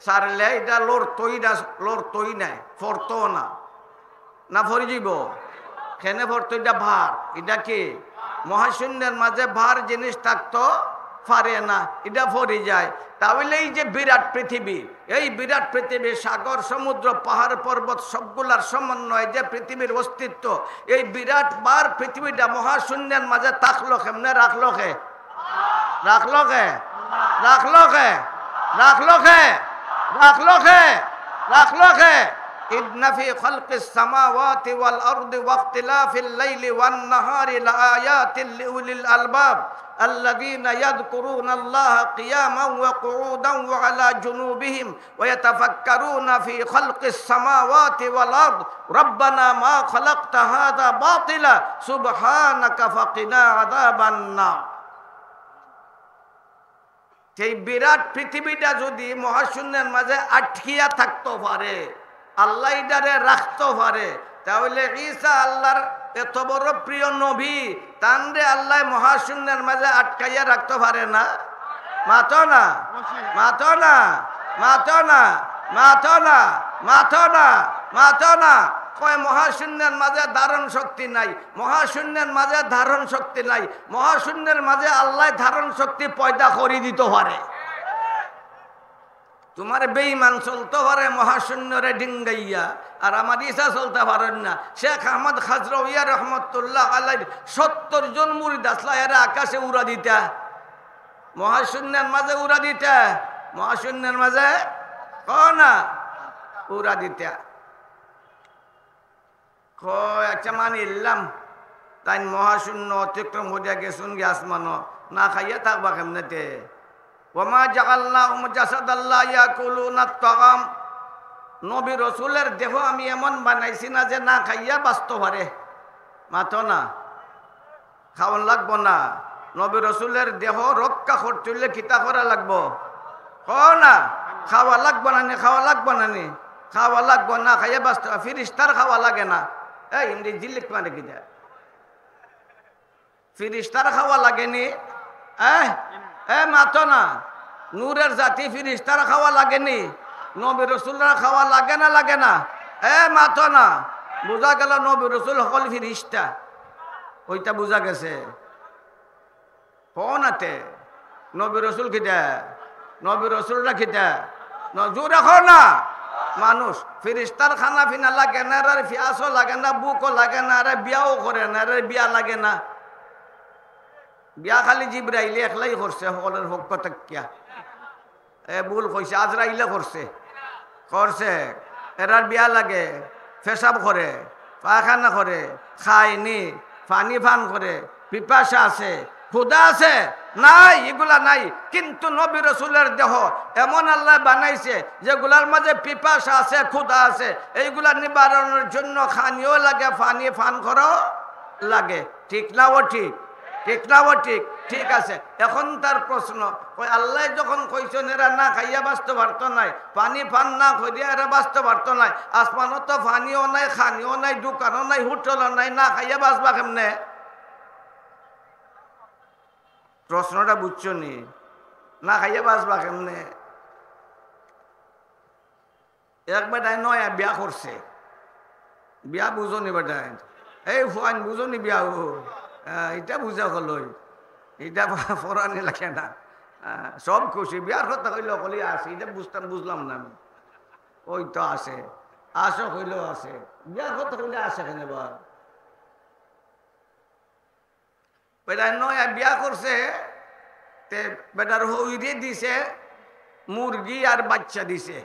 সারলে ইটা লড়তই না, লড়তই নায়, পড়তো না। না পড়ি যাইবো? কেনে পড়তো? ইটা ভার। ইটা কি? মহাশূন্যের মাঝে ভার জিনিস থাকতো পারে না, ইটা পড়ি যায়। তাহলে এই যে বিরাট পৃথিবী, এই বিরাট পৃথিবী, সাগর, সমুদ্র, পাহাড়, পর্বত, সবগুলার সমন্বয়ে যে পৃথিবীর অস্তিত্ব, এই বিরাট ভার পৃথিবীটা মহাশূন্যের মাঝে থাকলো কেমনে, রাখলো কে? রাখলো কে? রাখলো কে? রাখলো কে? রাখলো কে? রাখলো কে? إن في خلق السماوات والأرض واختلاف الليل والنهار لآيات لأولي الألباب الذين يذكرون الله قياما وقعودا وعلى جنوبهم ويتفكرون في خلق السماوات والأرض ربنا ما خلقت هذا باطلا سبحانك فقنا عذاب النار। সেই বিরাট পৃথিবীটা যদি মহাশূন্যের মাঝে আটকিয়া থাকতো পারে, আল্লাহ ইটারে রাখতো পারে, তাহলে ঈসা আল্লাহর এত বড় প্রিয় নবী, তানরে আল্লাহ মহাশূন্যের মাঝে আটকাইয়া রাখতো পারে না? মাতো না, মাতো না, মাতো না, মাতো না, মাতো না, মাতো না। কয় মহাশূন্যের মাঝে ধারণ শক্তি নাই, মহাশূন্যের মাঝে ধারণ শক্তি নাই, মহাশূন্যের মাঝে আল্লাহ ধারণ শক্তি পয়দা করি দিতো পারে। তোমার বেঈমান চলতো পারে মহাশূন্যরে ডিঙ্গাইয়া, আর আমার ঈসা চলতা পারেন না। শেখ আহমদ খাজরউইয়া রহমতুল্লাহ আলাইহির সত্তর জন মুরিদ আসলা, এরা আকাশে উড়া দিতা, মহাশূন্যের মাঝে উড়া দিতা, মহাশূন্যের মাঝে, কও না, উড়া দিতা। কয়, আচ্ছা, মানিলাম, তাইন মহাশূন্য অতিক্রম করিয়া গেছইন গি আসমানো, না খাইয়া থাকবা কেমনেতে? وما جعلناهم جسدا لا يأكلون الطعام। নবী রসুলের দেহ আমি এমন বানাইছি না যে না খাইয়া বাঁচতো পারে। মাতো না। খাওয়ান লাগবো না। নবী রসুলের দেহ রক্ষা করতে অইলে কিতা করা লাগবো? কও না, খাওয়া লাগবো না নি, খাওয়া লাগবো না নি, খাওয়া লাগবো না, খাইয়া বাঁচতে অয়। ফিরিস্তার খাওয়া লাগে না। এই হিন্দি জিল্লিক মানে কি দেয়? ফিরিস্তার খাওয়া লাগে নি? এ? এ মাতো না। নূরের জাতি ফিরিস্তার খাওয়া লাগে নি? নবী রসুলরা খাওয়া লাগে না, লাগে না? এ মাতো না। বুঝা গেল নবী রসুল হকল ফিরিস্তা। ওইটা বুঝা গেছে। কও না তে, নবী রসুল কিতা? নবী রসুলরা কিতা? ন-, জোরে কও না। মানুষ। ফিরিস্তার খানা পিনা লাগে না, এরার পিয়াসও লাগে না, ভুকও লাগে না, এরা বিয়াও করে না, এরার বিয়া লাগে না। বিয়া খালি জিব্রাইলে একলাই করছে হকলর পক্ষ থাকিয়া। এ ভুল কইছে, আজরাইলে করছে। করছে। এরার বিয়া লাগে, পেশাব করে, পায়খানা করে, খায়নি, পানি পান করে, পিপাসা আছে, ক্ষুধা আছে, নাই, ইগুলা নাই। কিন্তু নবী রসুলের দেহ এমন আল্লায় বানাইছে যেগুলার মাঝে পিপাসা আছে, ক্ষুধা আছে, এইগুলা নিবারণের জন্য খানিও লাগে, পানি পান করাও লাগে। ঠিক না ও ঠিক? ঠিক না ও ঠিক? ঠিক আছে। এখন তার প্রশ্ন, কই আল্লায় যখন কইছইন এরা না খাইয়া বাঁচতে পারতো নায়, পানি পান না করিয়া এরা বাঁচতে পারতো নায়, আসমানো তো পানিও নাই, খানিও নাই, দোকানও নাই, হোটেলও নাই, না খাইয়া বাঁচবা কেমনে? প্রশ্নটা বুঝছো নি? না খাইয়া বাঁচবা কেমনে? এক বেটায় নয়া বিয়া করছে, বিয়া বুঝো নি বেটায়? এই ফুয়াইন বুঝো নি বিয়া? ও, আহ, ইটা বুঝা হলো, ইটা পড়ানি লাগে না। আহ, সব খুশি, বিয়ার কথা কইলে হকলেই আছে, ইটা বুঝতাম, বুঝলাম না আমি। ওই তো আছে, আশা কইলেও আছে, বিয়ার কথা কইলে আছে কেনে বা? বেটায় নয়া বিয়া করছে, তে বেটার হউরে দিছে মুরগি আর বাচ্চা দিছে।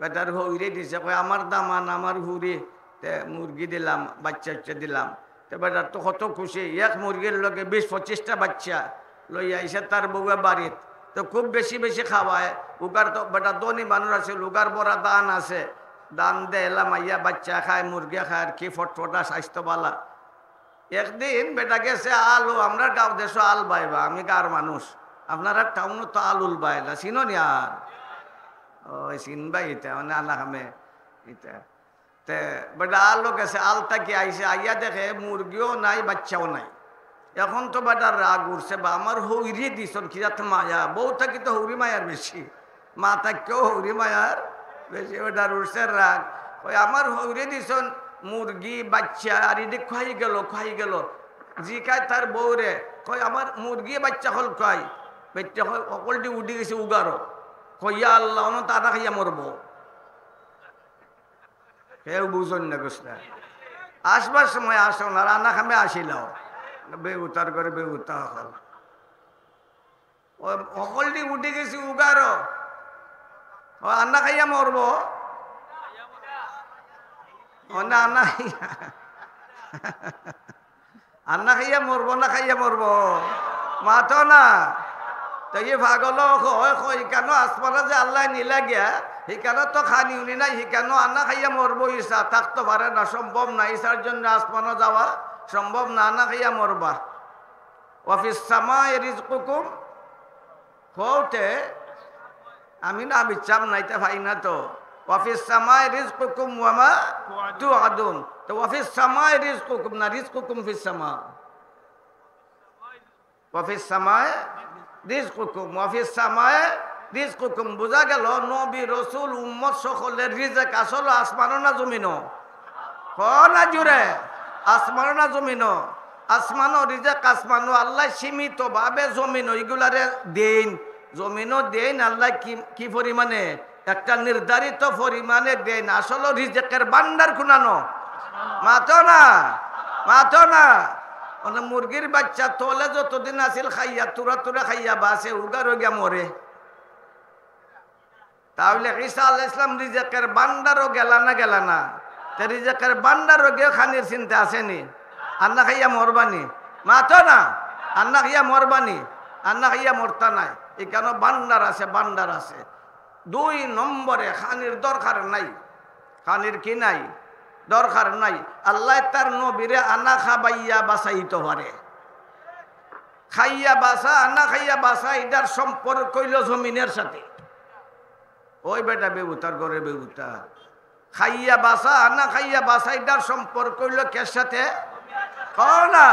বেটার হউরে দিছে, কয়, "আমার দামান, আমার হুরি, তে মুরগি দিলাম, বাচ্চা উচ্চা দিলাম।" তে বেটার তো কত খুশি, এক মুরগির লগে বিশ পঁচিশটা বাচ্চা লইয়া আইছে তার বউয়ে বাড়িত। তো খুব বেশি বেশি খাওয়ায়, উগার তো বেটা ধনী মানুষ আছে, উগার বড় ধান আছে, ধান দেয়, লামাইয়া বাচ্চা খায়, মুরগি খায়, আর কি ফটফটা স্বাস্থ্য বালা। একদিন বেটা গেছে আলু, আমরার গাঁও দেশো আল বাইবা, আমি গাঁওর মানুষ, আপনারার টাউনো তো আলুল বায় না, চিনো নি আর? ওই চিনবাই ইতা, মানে আনা খামে ইতা। তে বেটা আলু গেছে, আল থাকি আইছে, আইয়া দেখে মুরগিও নাই, বাচ্চাও নাই। এখন তো বেটার রাগ উঠছে, বা আমার হউরে দিছইন, কি জাত মায়া, বউ থাকি তো হউরি মায়ার বেশি। মা থাকিও হউরি মায়ার বেশি, বেটার উঠছে রাগ। কয়, "আমার হউরে দিছইন মুরগি, বাচ্চা, আর ইডি কই গেল, কই গেল?" জিকায় তার বউরে, কয়, "আমার মুরগি বাচ্চা অকল কই?" বেটা কয়, "হকলটি উডি গেছে উগারো।" কয়, "ইয়া আল্লাহ, অনো তো আনা খাইয়া মরবো।" কেউ বুঝইন না, বুঝলা? আসবার সময় আসো না, আনা খামে আসিলাও। বেহুতার ঘরে বেহুতা অকল। ও হকলটি উডি গেছে উগারো। ও আনা খাইয়া মরবো। ও না, আনা খাইয়া। আনা খাইয়া মরবো না খাইয়া মরবো? মাতো না। তো ই পাগল কয়, কয়, "ইকানো আসমানো যে আল্লায় নিলা গিয়া, ইকানো তো খানি উনি নাই, ইকানো আনা খাইয়া মরবো, ইসা থাকতো পারে না, সম্ভব না, ইসার জন্য আসমানো যাওয়া সম্ভব না, আনা খাইয়া মরবা।" "ওয়াফিস সামায়ে রিজকুকুম।" কওতে আমি না বিচ্ছাম না, ইতা পাই না তো। "ওয়াফিস সামায়ে রিজকুকুম ওয়া মা তুআদুন।" তো "ওয়াফিস সামায়ে রিজকুকুম" না, "রিজকুকুম ফিস সামা"? "ওয়াফিস সামায়ে রিজকুকুম, ওয়াফিস সামায়ে রিজকুকুম।" বুঝা গেল, নবী, রসুল, উম্মত সকলের রিজেক আসলো আসমানো না জমিনো? কও না জুরে, আসমানো না জমিনো? আসমানো, রিজেক আসমানো, আল্লায় সীমিতভাবে জমিনো ইগুলারে দেইন। জমিনো দেইন আল্লায় কি, কি পরিমাণে? একটা নির্ধারিত পরিমাণে দেইন। আসলো রিজেকের ভান্ডার কুনানো? মাতো না, মাতো না। মানে মুরগির বাচ্চা তলে যতদিন আছিল খাইয়া, তুরা তুরা খাইয়া বাঁচে, উগারো গিয়া মরে। তাহলে ঈসা আলাইহিস সালাম রিজেকের ভান্ডারো গেলা না, গেলা না? তে রিজেকের ভান্ডারো গিয়া খানির চিন্তা আছে নি? আনা খাইয়া মরবা নি? মাতো না। আনা খাইয়া মরবা নি? আনা খাইয়া মরতা নায়। ইকানো ভান্ডার আছে, ভান্ডার আছে। দুই নম্বরে খানির দরকার নাই। খানির কি নাই? দরকার নাই। আল্লায় তার নবীরে আনা খাবাইয়া বাঁচাইতো পারে। খাইয়া বাঁচা, আনা খাইয়া বাঁচা, ইটার সম্পর্ক অইলো জমিনের সাথে। ওই বেটা বেহুতার ঘরে বেহুতা। খাইয়া বাঁচা, আনা খাইয়া বাঁচা, ইটার সম্পর্ক অইলো কের সাথে? কও না,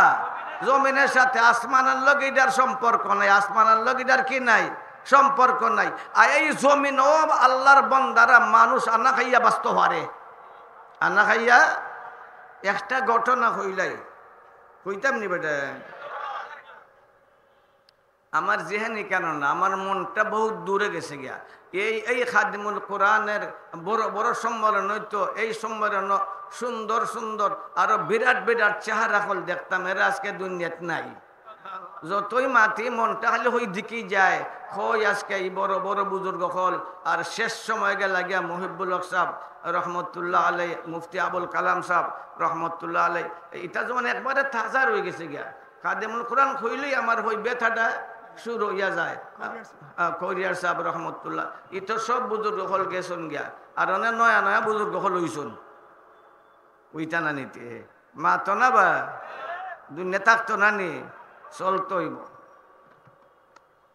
জমিনের সাথে। আসমানর লগে ইটার সম্পর্ক নাই। আসমানর লগে ইটার কি নাই? সম্পর্ক নাই। আর এই জমিনো আল্লার বন্দারা মানুষ আনা খাইয়া বাঁচতো পারে। আনা খাইয়া একটা ঘটনা কইলাই, কইতাম নি বেটা? আমার জেহেনি কেন না, আমার মনটা বহুত দূরে গেছে গিয়া। এই, এই খাদিমুল কোরআনের বড় বড় সম্মেলন হইতো, এই সম্মেলন সুন্দর সুন্দর আরো বিরাট বিরাট চেহারা অকল দেখতাম, এরা আজকে দুনিয়াত নাই। যতই মাতি মনটা খালি হই দিকেই যায়, কই আজকে এই বড় বড় বুজুর্গ অকল। আর শেষ সময় গেলা গিয়া মুহিবুল হক সাহেব রহমতুল্লাহ আলাই, মুফতি আবুল কালাম সাহেব রহমতুল্লাহ আলাই, এটা যেমন একবারে তাজা রয়ে গেছে গিয়া। খাদিমুল কোরআন কইলেই আমার ওই ব্যথাটা শুরু হইয়া যায়। আহ, করিয়ার সাহেব রহমতুল্লাহ, ই তো সব বুজুর্গ অকল গেছইন গিয়া, আর অনেক নয়া নয়া বুজুর্গ অকল হইছইন। ওইটা না নিতে মাতো না বা, দুনিয়া থাকতো না নি, চলতো হইব।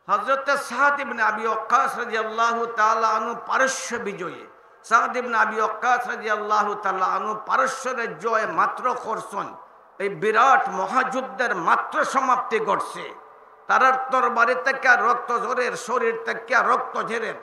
হযরতে সাদ ইবনে আবি ওয়াক্কাস রাদিয়াল্লাহু তাআলা আনহু পারস্য বিজয়ী। সাদ ইবনে আবি ওয়াক্কাস রাদিয়াল্লাহু তাআলা আনহু পারস্যরে জয় মাত্র করছইন, এই বিরাট মহাযুদ্ধের মাত্র সমাপ্তি ঘটছে। তারার তরবারি থাকিয়া রক্ত ঝরের, শরীর থাকিয়া রক্ত ঝরের,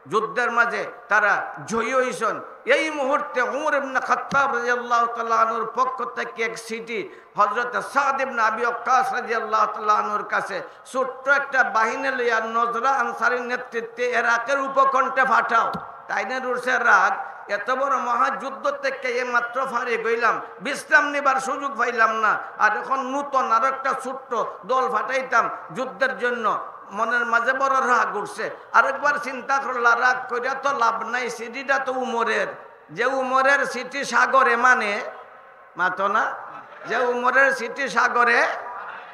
যুদ্ধের মাঝে তারা জয়ী হইছইন। এই মুহূর্তে উমর ইবনে খাত্তাব রাদিয়াল্লাহু তাআলা আনহুর পক্ষ থেকে এক চিঠি হযরতে সাদ ইবনে আবি ওয়াক্কাস রাদিয়াল্লাহু তাআলা আনহুর কাছে, ছোট্ট একটা বাহিনী লইয়া নজলা আনসারীর নেতৃত্বে ইরাকের উপকণ্ঠে পাঠাও। তাইনের উঠছে রাগ, এত বড় মহাযুদ্ধ থেকে এই মাত্র ফারিগ হইলাম, বিশ্রাম নিবার সুযোগ পাইলাম না, আর এখন নতুন আরো একটা ছোট্ট দল পাঠাইতাম যুদ্ধের জন্য। মনের মাঝে বড় রাগ উঠছে। আরেকবার চিন্তা করলা, রাগ করিয়া তো লাভ নাই, চিঠিটা তো উমরের, যে উমরের চিঠি সাগরে মানে, মাতো না, যে উমরের চিঠি সাগরে,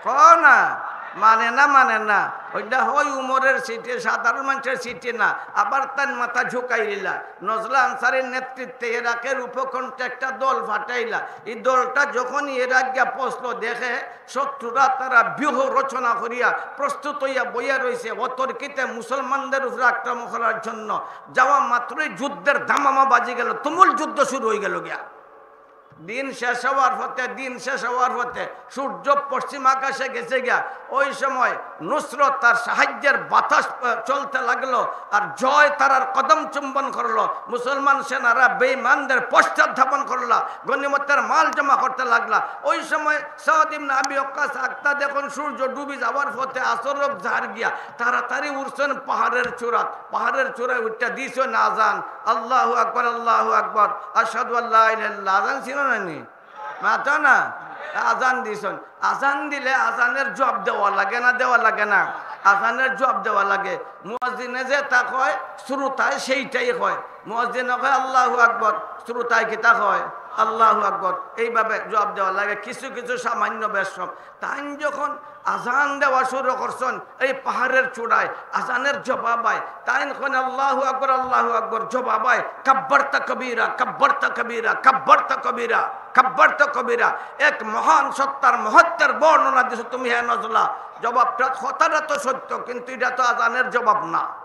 ক না, মানে না, মানে না। ওইটা হয় উমরের চিঠি, সাধারণ মানুষের চিঠি না। আবার তাইন মাথা ঝুঁকাই দিলা, নজলা আনসারীর নেতৃত্বে ইরাকের উপকণ্ঠে একটা দল পাঠাইলা। এই দলটা যখন ইরাক গিয়া পৌঁছলো, দেখে শত্রুরা তারা ব্যূহ রচনা করিয়া প্রস্তুত হইয়া বইয়া রইছে অতর্কিতে মুসলমানদের উপরে আক্রমণ করার জন্য। যাওয়া মাত্রই যুদ্ধের দামামা বাজি গেল, তুমুল যুদ্ধ শুরু হয়ে গেল গিয়া। দিন শেষ হওয়ার পথে, দিন শেষ হওয়ার পথে সূর্য পশ্চিম আকাশে গেছে গিয়া। ওই সময় নুসরত আর সাহায্যের বাতাস, আহ, চলতে লাগলো, আর জয় তারার কদম চুম্বন করলো। মুসলমান সেনারা বেঈমানদের পশ্চাৎ ধাবন করলা, গনিমতের মাল জমা করতে লাগলা। ওই সময় সাদ ইবনে আবি ওয়াক্কাস আক্তা দেখইন সূর্য ডুবি যাওয়ার পথে, আসর অক্ত যার গিয়া, তাড়াতাড়ি উঠছইন পাহাড়ের চূড়াত, পাহাড়ের চূড়ায় উঠিয়া দিছইন আজান, আল্লাহু আকবার, আল্লাহু আকবার, আশহাদু আল্লা ইলাহা ইল্লাল্লাহ। আজান চিনো না নি? মাতো না, আজান দিছইন। আজান দিলে আজানের জবাব দেওয়া লাগে না, দেওয়া লাগে না? আজানের জবাব দেওয়া লাগে। মুয়াজ্জিনে যেটা কয়, শ্রোতায় সেইটাই কয়। মুয়াজ্জিনে কয়, "আল্লাহু আকবার", শ্রোতায় কিতা কয়? "আল্লাহু আকবার।" এইভাবে জবাব দেওয়া লাগে। কিছু কিছু সামান্য বেশকম। তাইন যখন আজান দেওয়া শুরু করছইন, এই পাহাড়ের চূড়ায় আজানের জবাব আয়, তাইন কইন, "আল্লাহু আকবার, আল্লাহু আকবার", জবাব আয়, "কাব্বারতা কবিরা, কাব্বারতা কবিরা, কাব্বারতা কবিরা, কাব্বারতা কবিরা।" এক মহান সত্তার মহত্বের বর্ণনা দিছো তুমি, হে নজলা। জবাবটা, কথাটা তো সত্য, কিন্তু এটা তো আজানের জবাব না।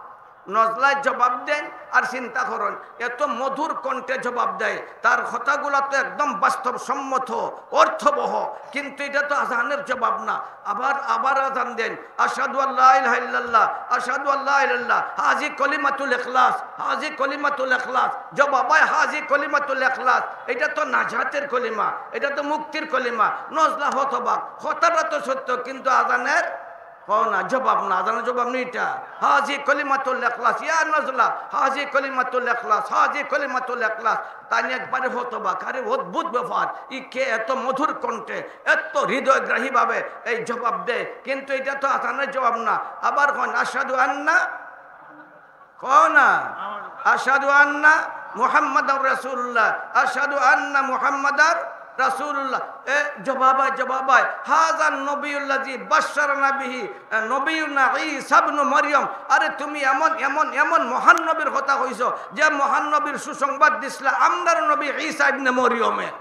নজলায় জবাব দেইন আর চিন্তা করইন, এত মধুর কণ্ঠে জবাব দেয়, তার কথাগুলা তো একদম বাস্তবসম্মত, অর্থবহ, কিন্তু এটা তো আজানের জবাব না। আবার, আবার আজান দেইন, "আশহাদু আল্লা ইলাহা ইল্লাল্লাহ, আশহাদু আল্লা ইলাহা ইল্লাল্লাহ, হাজি কলিমাতুল ইখলাস, হাজি কলিমাতুল ইখলাস।" জবাব আয়, "হাজি কলিমাতুল ইখলাস, এটা তো নাজাতের কলিমা, এটা তো মুক্তির কলিমা।" নজলা হতবাক, কথাটা তো সত্য, কিন্তু আজানের কও না, জবাব না, আজানের জবাব নি এটা। "হাজি কলিমাতুল ইখলাস, ইয়া নজলা, হাজি কলিমাতুল ইখলাস, হাজি কলিমাতুল ইখলাস।" তাইন একবারে হতবাক, আরে অদ্ভুত ব্যাপার, ই কে এত মধুর কণ্ঠে, এত হৃদয়গ্রাহী ভাবে এই জবাব দেয়, কিন্তু এটা তো আজানের জবাব না। আবার কইন, "আশহাদু আন্না", কও না, "আশহাদু আন্না মুহাম্মাদার রাসূলুল্লাহ, আশহাদু আন্না মুহাম্মাদার রাসূলুল্লাহ।" এ, জবাব আয়, জবাব আয়, "হাযান নবিয়্যুল্লাযী বাশশারানা বিহি, এ, নবিয়্যুনা ঈসা ইবনু মারইয়াম।" আরে তুমি এমন, এমন, এমন মহান নবীর কথা কইছো, যে মহান নবীর সুসংবাদ দিছলা আমরার নবী ঈসা ইবনে মরিয়মে।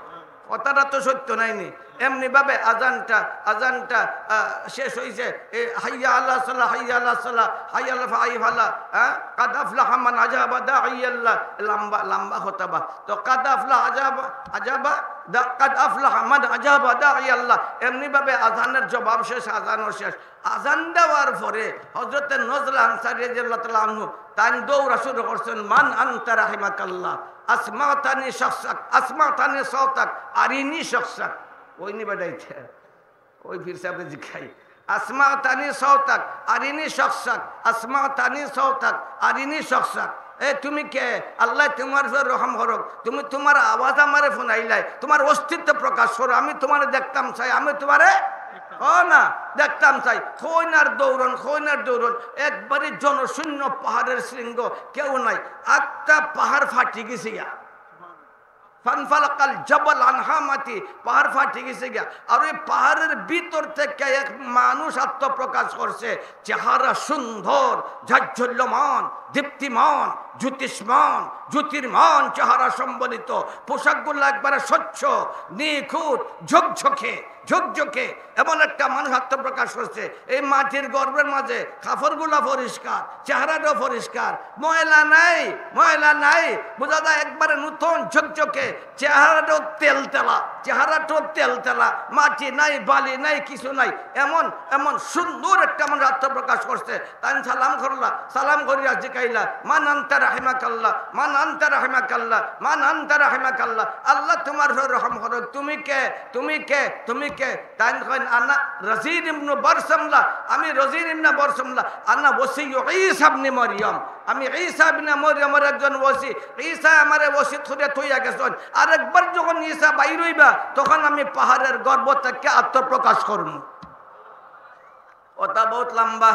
কথাটা তো সত্য নায় নি? এমনি ভাবে আজানটা, আজানটা, আহ, শেষ হইছে, এ, "হাইয়া আলা সালাহ, হাইয়া আলা সালাহ, হাইয়া আলা ফাই ফালা", হ্যাঁ? "কাদ আফলাহা মান আজাবা দাঈয়াল্লাহ", লম্বা, লম্বা হতবা। তো "কাদ আফলাহা আজাবা, আজাবা দা-, কাদ আফলাহা মান আজাবা দাঈয়াল্লাহ", এমনি ভাবে আজানের জবাব শেষ, আজানও শেষ। আজান দেওয়ার পরে হযরতে নজলা আনসারী রাদিয়াল্লাহু তাআলা আনহু তাইন দৌড়া শুরু করছইন, "মান আনতা রাহিমাকাল্লাহ, আসমাতানি শাখসাক, আসমাতানি সাওতাক, আরিনি শাখসাক।" ওই নি বেটাইতে, ওই পীর সাহেবরে জিকাই, أسمعتني صوتك أرني شخصك، أسمعتني صوتك أرني شخصك। এ তুমি কে? আল্লায় তুমার উপরে রহম করউক। তুমি তুমার আওয়াজ আমারে হুনাইলায়, তুমার অস্তিত্ব প্রকাশ করো। আমি তুমারে দেখতাম চাই, আমি তুমারে, ও না, দেখতাম চাই। কইন আর দৌড়ন, কইন আর দৌড়ন। একবারে জনশূন্য পাহাড়ের শৃঙ্গ, কেউ নাই। আত্মা পাহাড় ফাটি গেছে গিয়া। ফানফালাকাল জাবাল আন হামাতি, পাহাড় ফাটি গেছে গিয়া। আর ওই পাহাড়ের ভিতর থেকে এক মানুষ আত্মপ্রকাশ করছে, চেহারা সুন্দর, জাজ্জল্যমান, দীপ্তিমান, জ্যোতিষ্মান, জ্যোতির্মান চেহারা সম্বলিত, পোশাকগুলো একবারে স্বচ্ছ, নিখুঁত, ঝকঝকে, ঝকঝকে। এমন একটা মানুষ আত্মপ্রকাশ করছে। এই মাটির গর্ভের মাঝে কাপড়গুলা পরিষ্কার, চেহারাটাও পরিষ্কার, ময়লা নাই, ময়লা নাই, বুঝা যায় একবারে নতুন ঝকঝকে, চেহারাটাও তেলতেলা, চেহারাটাও তেলতেলা, মাটি নাই, বালি নাই, কিছু নাই, এমন, এমন সুন্দর একটা মানুষ আত্মপ্রকাশ করছে। তাইন সালাম করলা, সালাম করিয়া জিকাইলা, "মান আনতা রাহিমাকাল্লাহ, মান আনতা রাহিমাকাল্লাহ, মান আনতা রাহিমাকাল্লাহ।" আল্লাহ তুমার উপরে রহম করউক। তুমি কে? তুমি কে? তুমি কে? তাইন কইন, "আনা রাজিন ইবনু বারসামলা, আমি রাজিন ইবনে বারসামলা, আনা ওয়াসিয়্যু ঈসা ইবনে মরিয়ম, আমি ঈসা ইবনে মরিয়মের একজন ওসি, ঈসা আমারে ওসি করিয়া থইয়া গেছইন, আরেকবার যখন ঈসা বাইর অইবা, তখন আমি পাহাড়ের গর্ভ থেকে আত্মপ্রকাশ করমু।" ওটা বহুত লম্বা।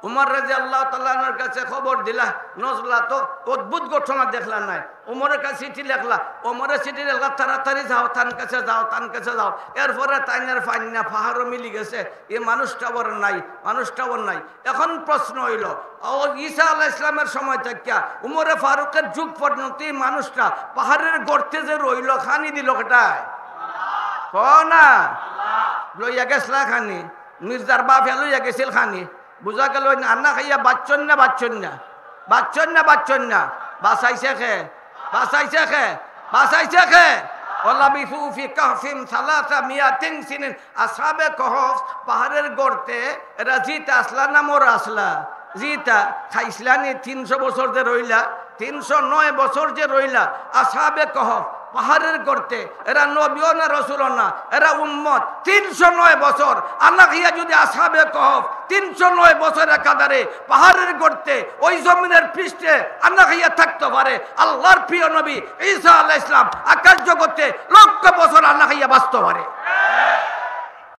উমর রাদিয়াল্লাহু তাআলা আনহুর কাছে খবর দিলা, নজলা তো অদ্ভুত ঘটনা দেখলা নাই। উমরের কাছে চিঠি লেখলা, উমরে চিঠি লেখলা, "তাড়াতাড়ি যাও, তান কাছে যাও, তান কাছে যাও।" এরপরে তাইন আর পাইন না, পাহাড়ও মিলি গেছে, এই মানুষটা ওর নাই, মানুষটা ওর নাই। এখন প্রশ্ন অইলো, ও ঈসা আলাইহিস সালামের সময় থাকিয়া উমরে ফারুকের যুগ পর্যন্ত এই মানুষটা পাহাড়ের গর্তে যে রইলো, খানি দিলো কেটায়? কও না, লইয়া গেছলা খানি। মির্জার বাপে লইয়া গেছিল খানি, বুঝা গেল না, আন্না খাইয়া বাঁচছইন না, বাঁচছইন না, বাঁচছইন না, বাঁচছইন না, বাঁচাইছে কে? বাঁচাইছে কে? বাঁচাইছে কে? ওয়ালাবিসু ফি কাহফিহিম সালাসা মিয়াতিন সিনিন। আসহাবে কহফ, পাহাড়ের গর্তে, এরা জিতা আছলা না মরা আছলা? জিতা। খাইছলা নি তিনশো বছর যে রইলা, তিনশো নয় বছর যে রইলা, আসহাবে কহফ, পাহাড়ের গর্তে, এরা নবীও না, রসুলও না, এরা উম্মত। তিনশো নয় বছর আন্না খাইয়া যদি আসহাবে কহফ তিনশো নয় বছর একাধারে পাহাড়ের গর্তে, ওই জমিনের পৃষ্ঠে আন্না খাইয়া থাকতে পারে, আল্লাহর প্রিয় নবী ঈসা আলাইহিস সালাম আকাশ জগতে লক্ষ বছর আন্না খাইয়া বাঁচতে পারে।